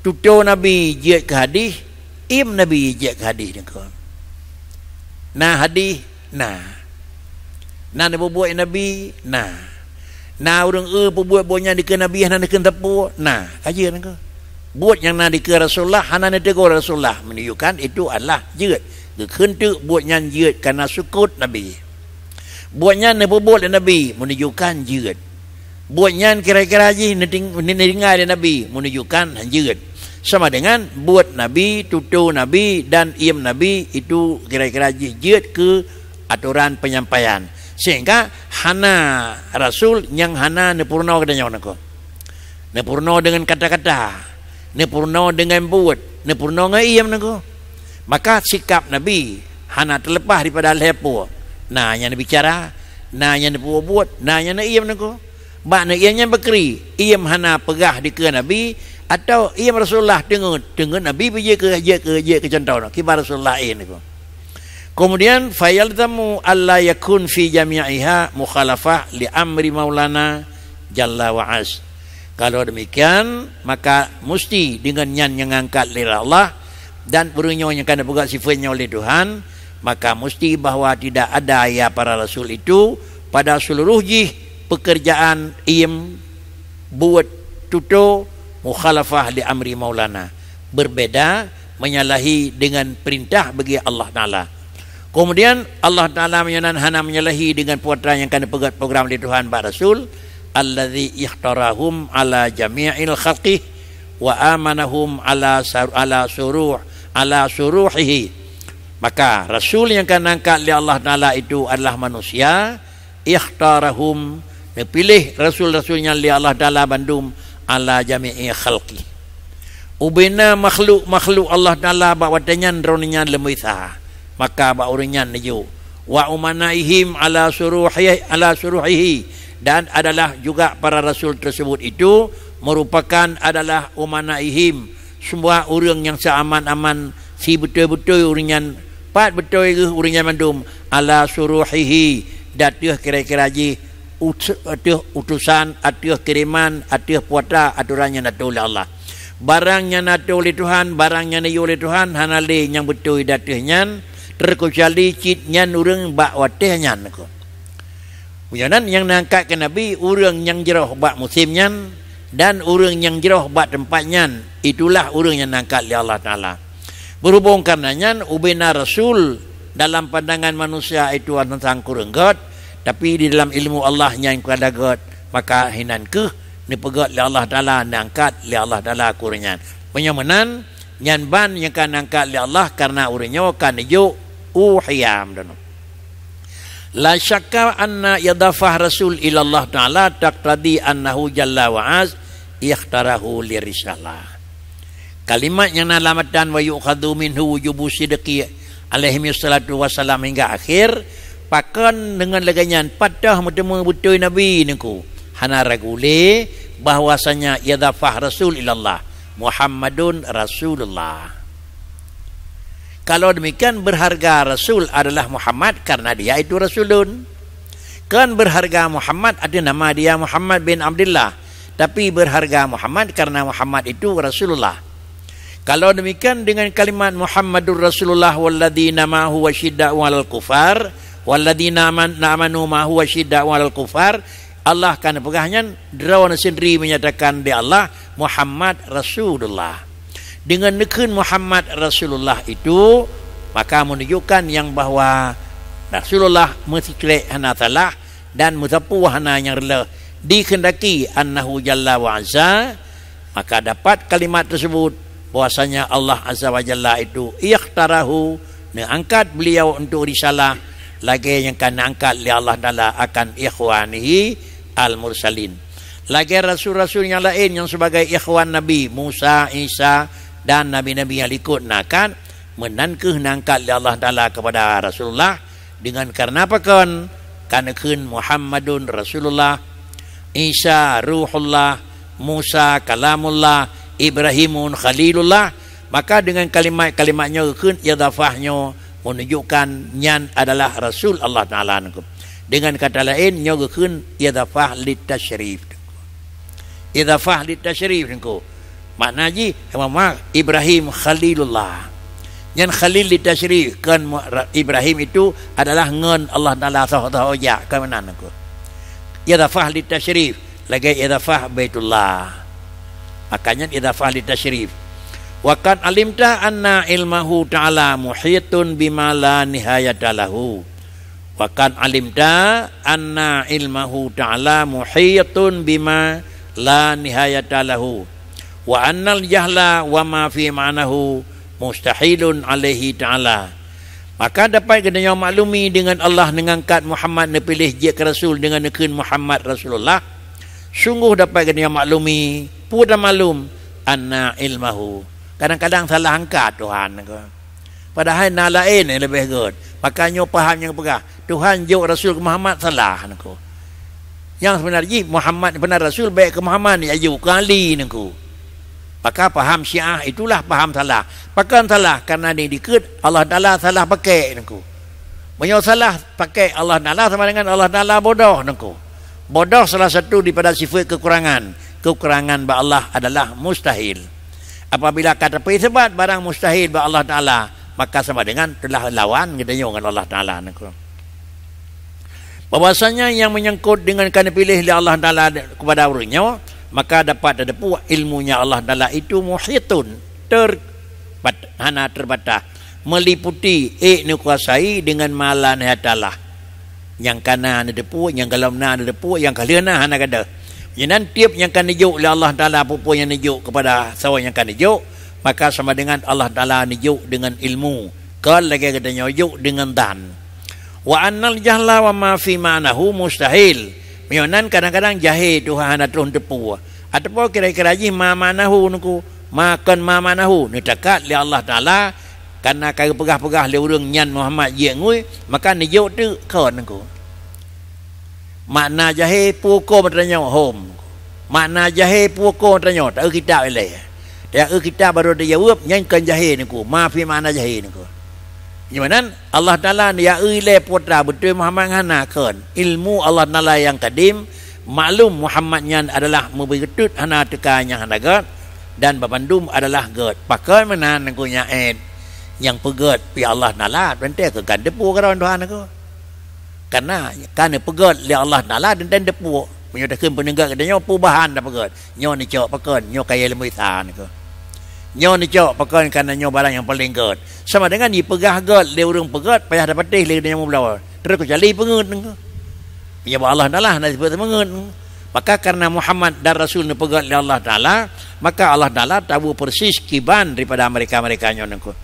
tutoe Nabi jeuet keu hadih, iem Nabi jeuet keu hadih nangko. Na hadih, na. Na neupeubuet Nabi, na. Na ureuëng eu peubuet buet nyan dikeue Nabi hana neukheun sapeue, na. Ka jeuet nangko. Buet nyang na dikeue Rasulullah hana neutegur Rasulullah, menunjukkan itu adalah jeuet. Geukheun teuk buet nyan jeuet karena sukut Nabi. Buet nyan neupeubuet lé Nabi, menunjukkan jeuet. Buet nyan kira-kira jih neuting-, neutinggai lé Nabi, menunjukkan jeuet. Sama dengan buet Nabi, tutoe Nabi, dan iem Nabi, itu kira-kira jih jeuet keu atoran penyampaian. Sehingga hana rasul nyang hana neupeurunoe geutanyoe nangko. Neupeurunoe deungon kata-kata, neupeurunoe deungon buet, neupeurunoe ngon iem nangko. Maka sikap Nabi hana teuleupah daripada lhée peue. Na nyang neubicara, na nyang neupeubuet, na nyang neuiem nangko. Bak neuiem nyan beukri, iem hana peugah dikeue Nabi, atawa iem Rasulullah teungeut, teungeut Nabi pih jeuet keu, jeuet keu, jeuet keu cuntoh nyoe, kiban Rasulullah iem nangko. Kemudian, fayalzamu alla yakun fi jami'iha mukhalafah li amri maulana jalla wa az. Kalau demikian, maka musti deungon nyan nyang angkat lé Allah dan ureuëng nyoe nyang ka neupeugah sifeuet nyoe lé Tuhan, maka musti bahwa tidak ada ya para rasul itu pada seluruh jih pekerjaan iem buet tutoe mukhalafah li amri maulana, berbeda, menyalahi dengan perintah bagi Allah Taala. Kemudian Allah Taala meunyoe nan hana menyalahi dengan peue nyang ka neupeugét program lé Tuhan bak Rasul, allazi ikhtarahum ala jami'il khalqih wa amanahum ala sar-, ala suruh, ala suruhihi. Maka Rasul nyang ka neuangkat lé Allah Taala itu adalah manusia, ikhtarahum, neupiléh rasul-rasul nyan lé Allah Taala bandum, ala jami'i khalqi, ubena makhluk-makhluk Allah Taala bak watée nyan droeneuh nyan leumeuisa. Maka bak ureuëng nyan neujok, wa umanaihim ala suruhi, ala suruhihi, dan adalah juga para rasul tersebut itu merupakan adalah umanaihim, semua ureuëng nyang seuaman-aman, sibeutôi-beutôi ureuëng nyan, pat beutôi geuh ureuëng nyan mandum, ala suruhihi, di ateueh kira-kira jih, ut-, ateueh utusan, ateueh kiriman, ateueh puata atoran nyang atô lé Allah. Barang nyang atô lé Tuhan, barang nyang neuyue lé Tuhan, hana lé nyang beutôi di ateueh nyan, terkecuali cit nyan ureuëng bak watée nyan. Meunyoe nan nyang neuangkat keu nabi ureuëng nyang jroh bak musém nyan dan ureuëng nyang jroh bak teumpat nyan, itulah ureuëng nyang neuangkat lé Allah Taala. Berhubung karena nyan, ubena rasul dalam pandangan manusia itu teuntang kureueng gét, tapi di dalam ilmu Allah nyan kada gét, maka hinan kheueh neupeugét lé Allah Taala, neuangkat lé Allah Taala keu ureuëng nyan. Meunyoe meunan, nyan ban nyang ka neuangkat lé Allah karena ureuëng nyoe ka neujok uhiam dan La syakka anna idhafah rasul ila Allah Taala taqtadi annahu jalla wa az ikhtarahu li risalah. Kalimat nyang na lam matan wa yu'khadhu minhu wujubu sidqi alaihi wassalatu wassalam hingga akhir, pakon deungon lagée nyan pat teuh meuteumé beutôi Nabi ningku. Hana ragu lé bahwasanya idhafah rasul ila Allah, Muhammadun Rasulullah. Kalau demikian, berharga Rasul adalah Muhammad karena dia itu Rasulun. Kan berharga Muhammad ada nama dia Muhammad bin Abdullah, tapi berharga Muhammad karena Muhammad itu Rasulullah. Kalau demikian dengan kalimat Muhammadur Rasulullah walladzina ma'ahu wasyidda'u 'alal kufar, walladzina aman-, amanu ma'ahu wasyidda'u 'alal kufar, Allah ka neupeugah nyan, droeneuh sendiri menyatakan di Allah, Muhammad Rasulullah. Dengan neukheun Muhammad Rasulullah itu, maka menunjukkan yang bahwa Rasulullah meusikrek hana salah dan meusapeue hana nyang reuloh, dikehendaki annahu jalla wa azza, maka dapat kalimat tersebut bahwasanya Allah Azza wa Jalla itu ikhtarahu, neuangkat beliau untuk risalah lagée nyang ka neuangkat lé Allah Taala akan ikhwanihi al-mursalin. Lagée rasul-rasul nyang laén nyang sebagai ikhwan Nabi Musa, Isa, dan nabi-nabi nyang likot na kan, meunan kheueh neuangkat lé Allah Taala kepada Rasulullah dengan karena pakon? Ka neukheun Muhammadun Rasulullah, Isa Ruhullah, Musa Kalamullah, Ibrahimun Khalilullah. Maka dengan kalimat-kalimat nyoe geukheun idhafah nyoe menunjukkan nyan adalah Rasul Allah Taala nangku. Dengan kata laén, nyoe geukheun idhafah litasyrif. Idhafah litasyrif nangku. Makna jih, Imam Ibrahim Khalilullah. Nyan Khalil litasyrif, kan mu-, ra-, Ibrahim itu adalah ngon Allah Taala soh-soh jak, kan meunan nangku. Idhafah litasyrif, lagée idhafah Baitullah. Makanya idhafah litasyrif. Wa qad alimta anna ilmahu ta'ala muhitun bima la nihayata lahu. Wa qad alimta anna ilmahu ta'ala muhitun bima la nihayata lahu. Wa annal jahla wa ma fi ma'nahu mustahilun alaihi ta'ala. Maka dapat geutanyoe maklumi dengan Allah neungangkat Muhammad neupiléh jeuet keu rasul dengan neukheun Muhammad Rasulullah. Sungguh dapat geutanyoe maklumi, peue tamaklum, anna ilmahu. Kadang-kadang salah angkat Tuhan. Padahai na laén nyang leubeh gét. Maka nyoe paham nyang peugah, Tuhan jok Rasul keu Muhammad salah nangku. Nyang seubeuna jih Muhammad beuna Rasul bèk keu Muhammad, ya jok keu Ali nangku. Maka paham Syiah itulah paham salah. Pakon salah? Karena di dikeue Allah Taala salah pakai nangku. Meunyoe salah pakai Allah Taala sama dengan Allah Taala bodoh nangku. Bodoh salah satu daripada sifat kekurangan. Kekurangan bak Allah adalah mustahil. Apabila ka tapeusebat barang mustahil bak Allah Taala, maka sama dengan telah lawan geutanyoe ngon Allah Taala nangku. Bahwasanya nyang meunyangkot deungon ka neupiléh lé Allah Taala kepada ureuëng nyoe, maka dapat tateupeue ilmunya Allah Taala itu muhitun, ter-, bat-, hana terbatas, meliputi, ék neukuasai deungon ma la nihayata lah. Nyang ka na neuteupeue, nyang gohlom na neuteupeue, nyang ka lheueh na hana gadôh. Nyan tieb nyang ka neujok lé Allah Taala, peue-peue nyang neujok kepada soe nyang ka neujok, maka sama dengan Allah Taala neujok deungon ilmu, kon lagée geutanyoe jok deungon dhan. Wa annal jahla wa ma fi ma'nahu mustahil. Meunyoe nan kadang-kadang jahé Tuhan hana troh neuteupeue. Ataupun kira-kira jih ma ma'nahu nungku, ma kon ma ma'nahu, neutakat lé Allah Taala, kareuna ka geupeugah-peugah lé ureuëng nyan Muhammad jeuet ngui, maka neujok teuk kon nungku. Makna jahé peue ko meutanyoe hom. Makna jahé peue ko meutanyoe, ta-eu kitab ilée. Ta-eu kitab baru tajaweueb, nyan kon jahé nungku, ma fi ma'na jahé nungku. Nyoe nan Allah Taala ya ilée putra beutôi Muhammad hana kon. Ilmu Allah Taala nyang kadim, maklum Muhammad nyan adalah meubeutôt hana teuka nyang hana gét, dan babandum adalah gét. Pakon meunan nungku nyaét nyang peugét pi Allah Taala, teuntée keu kan teupeu keudroe Tuhan nungku. Kareuna ka neupeugét lé Allah Taala teuntée teupeu. Meunyoe takheun peuneugét geutanyoe perubahan tapeugét. Nyoe neucok pakon, nyoe kayée leumui sa nungku. Nyoe neucok pakon kareuna nyoe barang nyang paleng gét. Sama dengan jipeugah gét lé ureuëng peugét payah tapatéh lé geutanyoe meubloe. Terus keucuali peungeuet nungku. Meunyoe bak Allah Taala hana sifeuet meungeuet. Maka kareuna Muhammad dan Rasul neupeugét lé Allah Taala, maka Allah Taala tabu persis kiban daripada mereka-mereka nyoe nungku.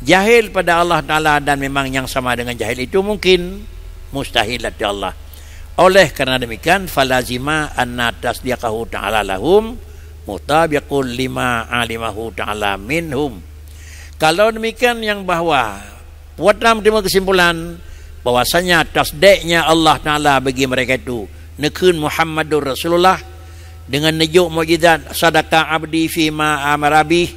Jahil pada Allah Taala dan memang nyang sama dengan jahil itu mungkin mustahil pada Allah. Oleh karena demikian, falazima anna tasdiqahu ta'ala lahum mutabiqul lima alimahu ta'ala minhum. Kalau demikian, yang bahwa putra menerima kesimpulan bahwasanya tasdiknya Allah Taala bagi mereka itu, neukheun Muhammadur Rasulullah, dengan neujok mukjizat, sadaqa abdi fima amara bih,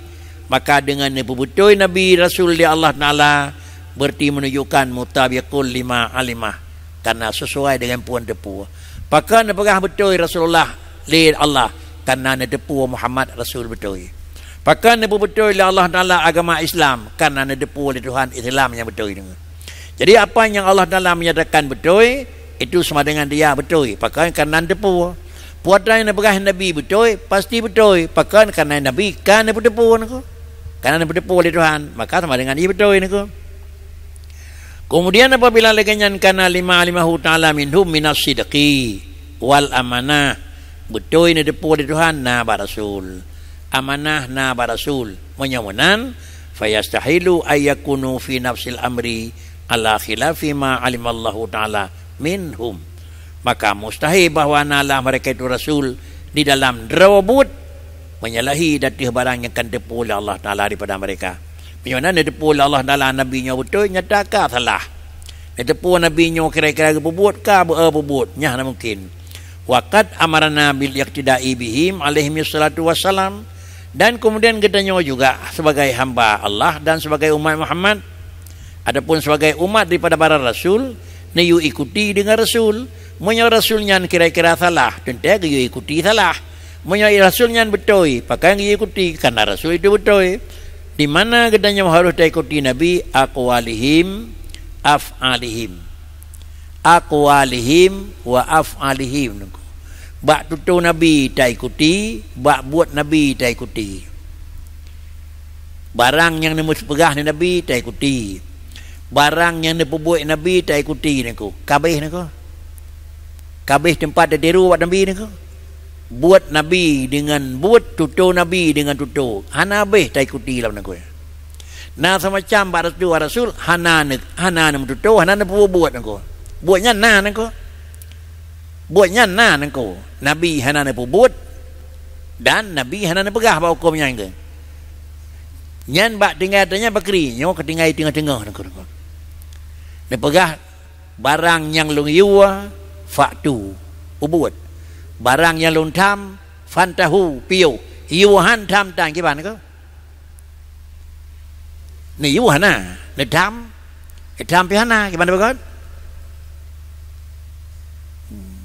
maka dengan neupeubeutôi Nabi Rasul di Allah Taala, berarti menunjukkan mutabiqul lima alimah, karena sesuai dengan puan teupeu. Pakon neupeugah beutôi Rasulullah lé Allah, karena neuteupeue Muhammad Rasul beutôi. Pakon neupeubeutôi lé Allah Taala agama Islam, karena neuteupeue lé Tuhan Islam nyang beutôi nyoe. Jadi apa nyang Allah Taala menyatakan beutôi, itu sama dengan dia beutôi. Pakon karena neuteupeue. Putra nyang neupeugah Nabi beutôi, pasti beutôi. Pakon karena Nabi ka neupeuteupeue nyoe. Karena neupeuteupeue lé Tuhan, maka sama dengan jih beutôi nyoe. Kemudian apabila lagée nyan kana lima alimahu ta'ala minhum minas sidqi wal amanah, beutôi neuteupeue lé Tuhan na bak Rasul, amanah na bak Rasul. Meunyoe meunan, fayastahilu ayyakunu fi nafsil amri ala khilafi ma alimallahu ta'ala minhum. Maka mustahil bahwa na lah mereka itu rasul di dalam droe buet menyalahi ateueh barang nyang ka neuteupeue lé Allah Taala daripada mereka. Meunyoe na neuteupeue lé Allah Taala Nabi nyoe beutôi, nyata ka salah. Neuteupeue Nabi nyoe kira-kira geupeubuet ka beu-, eh, peubuet, nyan hana mungkin. Wa qad amarna bil iqtida'i bihim alaihimis salatu wassalam. Dan kemudian geutanyoe juga sebagai hamba Allah dan sebagai umat Muhammad, ataupun sebagai umat daripada para rasul, neuyue ikuti deungon rasul. Meunyoe rasul nyan kira-kira salah, teuntée geuyue ikuti salah. Meunyoe rasul nyan beutôi, pakon geuyue ikuti, karena rasul itu beutôi. Di mana geutanyoe harôh taikuti Nabi? Aqwalihim, af'alihim. Aqwalihim wa af'alihim. Bak tutoe Nabi taikuti, bak buet Nabi taikuti. Barang nyang neumeupeugah lé Nabi taikuti. Barang nyang neupeubuet Nabi taikuti nyoe. Ka abéh nyoe. Ka abéh teumpat tatiru bak Nabi nyoe. Buet Nabi deungon buet, tutoe Nabi deungon tutoe. Hana abéh taikuti lam nyoe. Na samacam bak rasul, rasul hana ne-, hana neumeututoe, hana neupeubuet nyoe. Buet nyan na nyoe. Buet nyan na nyoe. Nabi hana neupeubuet dan Nabi hana neupeugah bak huköm nyan keuh. Nyan bak tinggai tanyoe bakri, nyoe ka tinggai teungoh-teungoh nyoe. Neupeugah, barang nyang lôn yue, fa'tu, peubuet. Barang nyang lôn tham, fantahu, piôh. Yue han tham tan kiban keuh. Neuyue hana, neutham, neutham pih hana, kiban beugét? Hmm.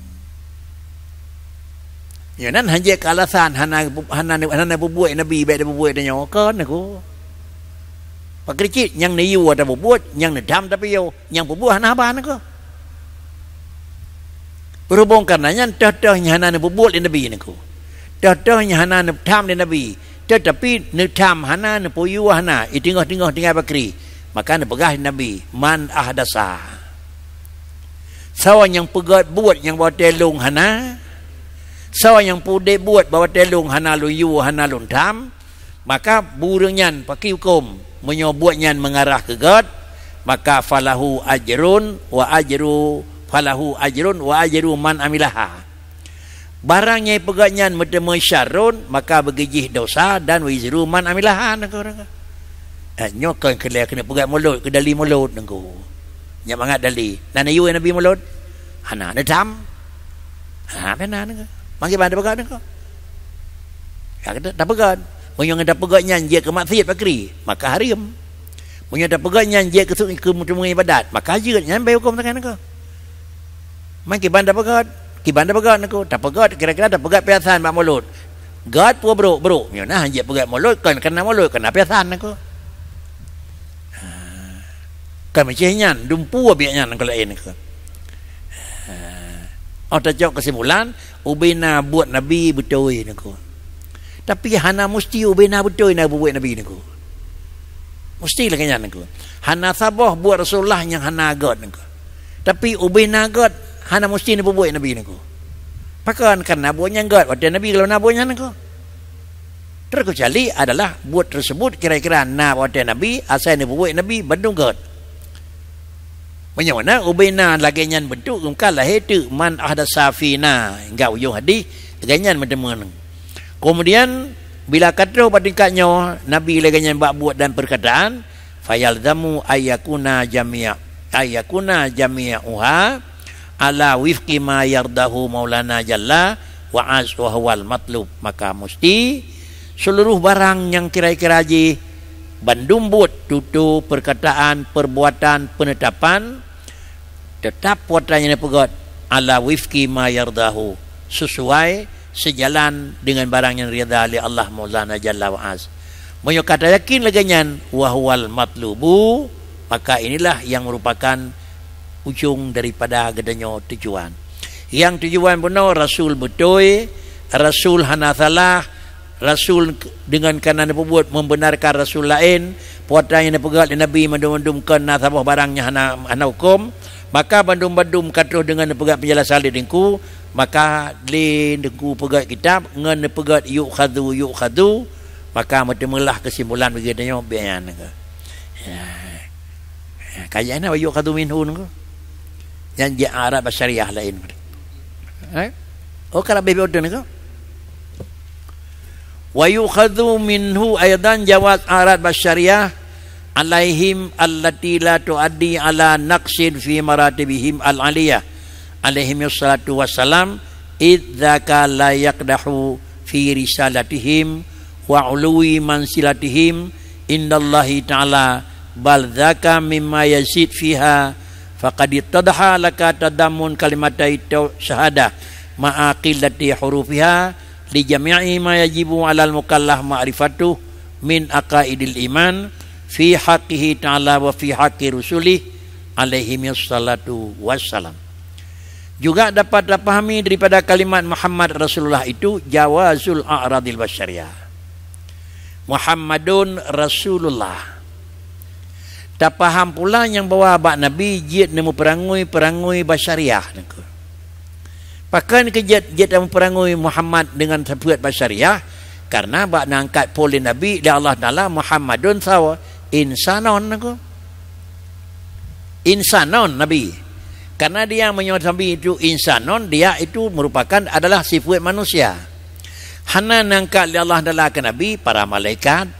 Nyoe nan hanjeuet keu alasan hana, hana, hana peubuet Nabi, bék peubuet tanyoe, kon nyoe. Pakri cit nyang neuyue tapeubuet, nyang neutham tapiôh, nyang peubuet hana haba nyoe. Beurhubong kareuna nyan, toh-toh nyang hana neupeubuet lé Nabi niko. Toh-toh nyang hana neutham lé Nabi. Teutapi neutham hana, neupuyue hana, i teungoh-teungoh tinggai bakri. Maka neupeugah lé Nabi, "Man ahdasa." Soe nyang peugét buet nyang bak watée lôn hana, soe nyang peudeh buet bak watée lôn hana lôn yue, hana lôn tham, maka ureuëng nyan pakri huköm. Meunyoe buet nyan meungarah keu gét, maka falahu ajrun wa ajru, falahu ajrun wa ajru man amilaha. Barang nyang peugét nyan meuteumé syarrun, maka beugeujih dosa dan wizru man amilaha, niko. Eh, nyoe kon keu lé keuneuk peugét mulod, keu dali mulod, niko. Nyak mangat dali. Na neuyue Nabi mulod? Hana, neutham? Ha, hana, niko. Mangke ban tapeugét, niko. Ya, kata, tapeugét. Meunyoe ngon tapeugét nyan jeuet keu maksiat pakri, maka haram. Meunyoe tapeugét nyan jeuet keu su-, keu meuteumé iébadat, maka jeuet, nyan bèk huköm sagai, niko. Man kiban tapeugét, kiban tapeugét, niko. Tapeugét, kira-kira tapeugét piasan bak mulod. Gét peue brok, brok. Nyoe na hanjeuet peugét mulod, kon keunan mulod, keunan piasan, niko. Ha. Kon meucéh nyan, dumpeue biet nyan, niko, laén, niko. Ha. Oh, tacok keusimpulan, ubena buet Nabi beutôi, niko. Tapi hana musti ubena beutôi na buet Nabi, niko. Musti lagée nyan, niko. Hana saboh buet Rasulullah nyang hana gét, niko. Tapi ubena gét hana musti neupeubuet Nabi, niko. Pakon? Kareuna buet nyan gét watée Nabi gohlom na buet nyan, niko. Terkecuali adalah buet tersebut kira-kira na watée Nabi, asai neupeubuet Nabi bandum gét. Meunyoe na ubena lagée nyan beuntuk, maka lahé teuk man ahdasa fina, hingga ujong hadis, lagée nyan meuteumé. Kemudian, bila ka troh bak tingkat nyoe, Nabi lagée nyan bak buet dan peurkataan, fayalzamu ayyakuna jami'a, ayyakuna jami'uha ala wifqi ma yardahu Maulana Jalla wa Az wa huwal matlub. Maka musti seluruh barang nyang kira-kira jih bandum buet, tutoe, peurkataan, peurbuatan, peunetapan, teutap watée nyan neupeugét ala wifqi ma yardahu, sesuai, seujalan deungon barang nyang ridha lé Allah Maulana Jalla wa Az. Meunyoe ka tayakin lagée nyan, wa huwal matlubu, maka inilah yang merupakan ujong daripada geutanyoe tujuan. Nyang tujuan bunoe Rasul beutôi, Rasul hana salah, Rasul deungon kareuna neupeubuet membenarkan Rasul laén, peue nyang neupeugét lé Nabi mandum-mandum kon na saboh barang nyang hana, hana huköm, maka bandum-bandum ka troh deungon neupeugét peunjelasan lé Teungku, maka lé Teungku peugét kitab ngon neupeugét yu'khadzu, yu'khadzu, maka meuteumeulah keusimpulan bagi tanyoe biaya nyan. Ya. Ya, kayak na yu'khadzu minhu niko. Nyan jeuet arat basyariah laén. Eh? Oh, ka leubeh beutôi niko. Wa yu'khadzu minhu aidan jawaz arat basyariah alaihim allati la tuaddi ala naqsin fi maratibihim al-aliyah alaihim salatu wassalam, id dzaka la yaqdahu fi risalatihim wa uluwi manzilatihim indallahi ta'ala, bal dzaka mimma yazid fiha, faqad ittadaha laka tadammun kalimatai tau-, syahadah ma'a qillati hurufiha li jami'i ma yajibu 'alal mukallaf ma'rifatuh min aqaidil iman fi haqqihi ta'ala wa fi haqqi rusulih alaihimus salatu wassalam. Juga dapat tapahami daripada kalimat Muhammad Rasulullah itu jawazul a'radil basyariyah. Muhammadun Rasulullah. Tapaham pula nyang bahwa bak Nabi jeuet neumeupeurangui-peurangui basyariah niko. Pakon keu jeuet, jeuet neumeupeurangui Muhammad deungon sifeuet basyariah? Karena bak neuangkat phon lé Nabi lé Allah Taala, Muhammadun sawa insanon niko. Insanon Nabi. Karena dia meunyoe Nabi itu insanon, dia itu merupakan adalah sifeuet manusia. Hana neuangkat lé Allah Taala keu Nabi para malaikat,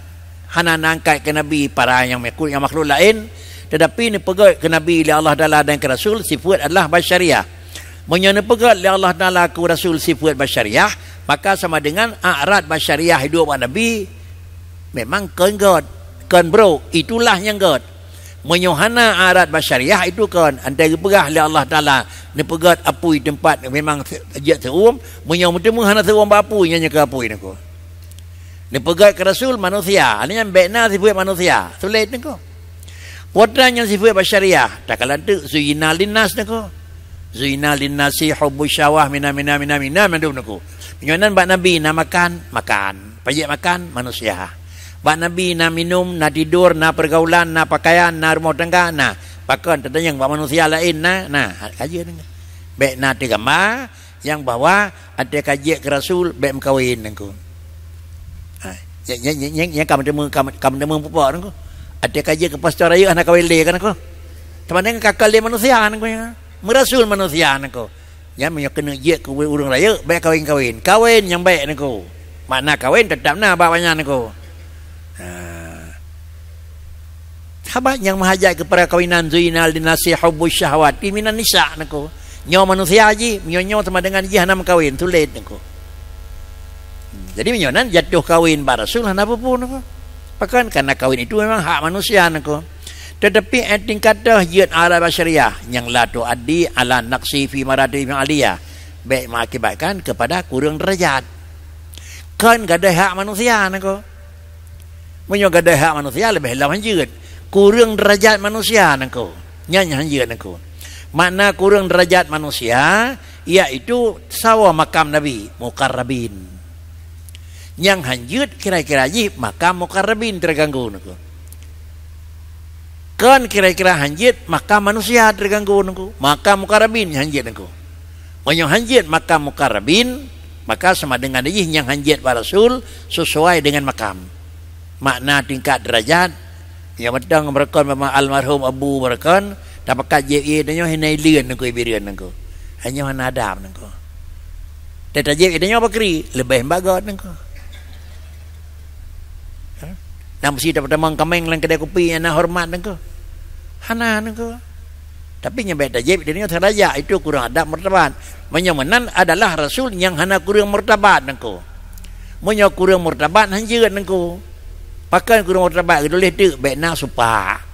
hana neuangkat keu Nabi para nyang makhluk, nyang makhluk laén, teutapi neupeugét keu Nabi lé Allah Taala dan keu Rasul sifeuet adalah basyariah. Meunyoe neupeugét lé Allah Taala keu Rasul sifeuet basyariah, maka sama dengan a'rad basyariah hidup bak Nabi memang kon gét, kon brok, itulah nyang gét. Meunyoe hana a'rad basyariah itu kon, antai geupeugah lé Allah Taala neupeugét apui teumpat memang se-, jeuet seuuem, meunyoe meuteumé hana seuuem bak apui, nyan nyang keu apui niko. Neupeugét keu Rasul manusia, nyan bék na sifeuet manusia, sulet niko. Peue nyang sifeuet basyariah, takalon teuk zuyina linnas niko. Zuina linnasi hubbu syahwah mina, mina, mina, mina, mandum Teungku. Meunyoe nan bak Nabi na makan, makan. Pajék makan, manusia. Bak Nabi na minum, na tidor, na pergaulan, na pakaian, na rumoh tangga, na. Pakon teutanyong bak manusia laén na, na. Ka jeuet Teungku. Bék na teugamba nyang bahwa até ka jeuet keu Rasul, bék meukawen Teungku. Ha, nyang, nyang, nyang, nyang, nyang ka meuteumé, ka, ka meuteumé pupok Teungku. Até ka jeuet keu pastor rayeuk hana kawen lé kan Teungku. Teuma nyan ka keu lé manusia Teungku nyan. Meurasul manusia Teungku. Nyan meunyoe keuneuk jeuet keu ureuëng rayeuk, bék kawen-kawen. Kawen nyang bék Teungku. Makna kawen teutap na bak awaknyan Teungku. Ha. Sahabat nyang meuhajat keu perkawinan, zuina linnasi hubbu syahwati minan nisa Teungku. Nyoe manusia jih, nyoe, nyoe sama dengan jih hana meukawen, sulet Teungku. Hmm, jadi meunyoe nan jatuh kawen bak Rasul hana peue-peue Teungku. Pakon, karena kawen itu memang hak manusia Teungku. Tetapi, eh, tingkat toh jeuet adat basyariah nyang la tuaddi ala naqsi fi maratib aliyah, bék mengakibatkan kepada kurang derajat. Kon gadôh hak manusia Teungku. Meunyoe gadôh hak manusia, leubeh lom hanjeuet. Kureueng deurajat manusia Teungku. Nyan hanjeuet Teungku. Makna kureueng deurajat manusia, yaitu sawa makam Nabi, muqarrabin. Nyang hanjeuet kira-kira jih makam muqarrabin teuganggu Teungku. Kon kira-kira hanjeuet makam manusia teuganggu Teungku. Makam muqarrabin hanjeuet Teungku. Meunyoe hanjeuet makam muqarrabin, maka sama dengan jih nyang hanjeuet bak Rasul sesuai dengan makam. Makna tingkat derajat, nyang mantong beurakon bak almarhum Abu beurakon, tapakat jieb ie tanyoe hana ileuen Teungku, ibireuen Teungku. Hanyoe hana adab Teungku. Teutajeb ie tanyoe bakri, leubeh bagot Teungku. Ha? Nam si tapeutamong kaméng lam keudè kupi nyang na horeumat Teungku. Hana Teungku. Tapi nyang bék tajép di donya teurajak, itu kureueng adab martabat. Meunyoe meunan adalah rasul nyang hana kureueng martabat Teungku. Meunyoe kureueng martabat hanjeuet Teungku. Pakon kureueng martabat, geutuléh teuk bék na supak.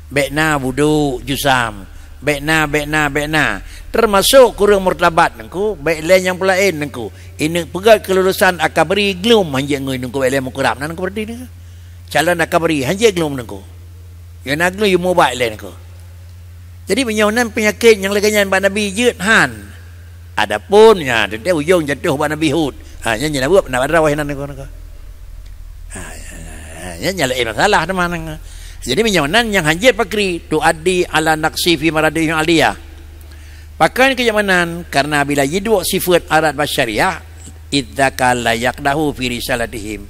Bék na budok jusam. Bék na, bék na, bék na. Teumasok kureueng martabat Teungku, bék lé nyang peulaén Teungku. Ineuk peugét keululusan akabri glum hanjeuet ngon Teungku, bék lé meukurab nan Teungku, berarti Teungku. Calon akabri hanjeuet glum Teungku. Nyang na glum yue mubat lé Teungku. Jadi meunyoe nan peunyakét nyang lagée nyan bak Nabi jeuet han. Adapun nya teuntée ujong jatuh bak Nabi Hud. Ha, nyan nyan buet na bak droe nan Teungku. Ha, nyan nyan laén masalah teuma. Jadi meunyoe nan nyang hanjeuet pakri tuaddi ala naqsi fi maratibihim aliyah. Pakon keu nyang meunan, karena bila jiduek sifeuet adat basyariah, idzaka la yaqdahu fi risalatihim.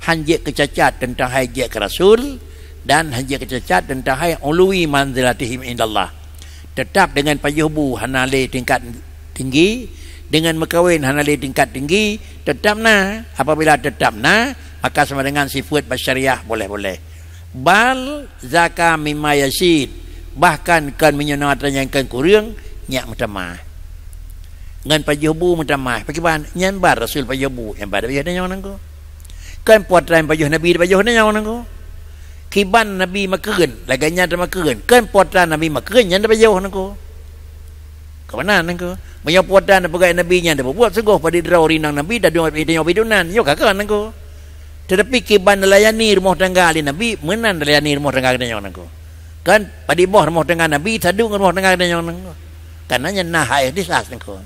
Hanjeuet keucacat teuntang hai jeuet keu rasul, dan hanjeuet keucacat teuntang hai uluwi manzilatihim indallah. Teutap deungon pajoh bu hana lé tingkat tinggi, deungon meukawen hana lé tingkat tinggi, teutap na. Apabila teutap na, maka sama dengan sifeuet basyariah boleh-boleh. Bal zaka mimma yazid, bahkan kon meunyoe na atra nyang kon kureueng, nyak meutamah. Ngon pajoh bu meutamah. Pakriban? Nyan ban rasul pajoh bu, nyan ban pajoh tanyoe Teungku. Kon putra nyang pajoh Nabi pajoh tanyoe Teungku. Kiban Nabi makheun, lagée nyan teumakheun. Kon putra Nabi makheun, nyan pajoh Teungku. Keumanan Teungku? Meunyoe putra nyang peugah Nabi nyan teubuet, sunggoh padit droe rinang Nabi, dadueng tanyoe bidunan. Nyoe ka kon Teungku. Tetapi kiban layani rumoh tangga lé Nabi, meunan layani rumoh tangga geutanyoe Teungku. Kan, padit boh rumoh tangga Nabi, sadeue ngon rumoh tangga geutanyoe Teungku. Karena nyan na hai ikhtisas Teungku.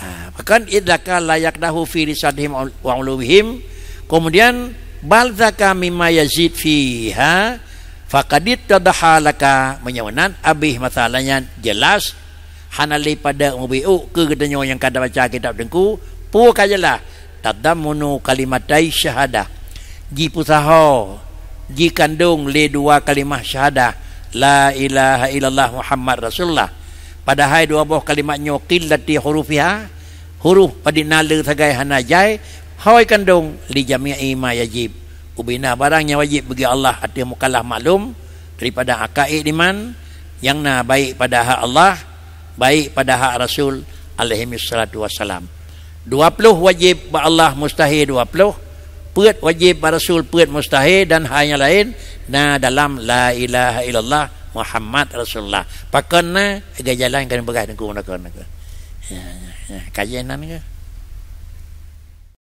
Ha, pakon idzaka la yaqdahu fi risalatihim wa uluwihim. Kemudian, bal zaka mimma yazid fiha, faqad ittadaha laka. Meunyoe nan, abéh masalah nyan jelas. Hana lé padab meubiôk keu geutanyoe nyang ka tabaca kitab Teungku, peue ka jeulaih, tadammunu kalimatai syahadah. Jipeusaho, jikandong lé dua kalimah syahadah, la ilaha illallah Muhammad Rasulullah. Padahai dua boh kalimat nyoe qillati hurufiha, huruf padit na le sagai hana jai, hôi kandong li jami'i ma yajib. Ubina barang nyang wajib bagi Allah ateueh mukallaf maklum daripada akaid iman, nyang na baik pada hak Allah, baik pada hak Rasul alaihi salatu wassalam. Dua ploh wajib bak Allah mustahil dua ploh, peuet wajib bak Rasul peuet mustahil dan hai nyang laén na dalam la ilaha illallah Muhammad Rasulullah. Pakon na, lagée jalan keuneuk peugah Teungku meunakon. Ya, ya, ya. Kajian nan ke?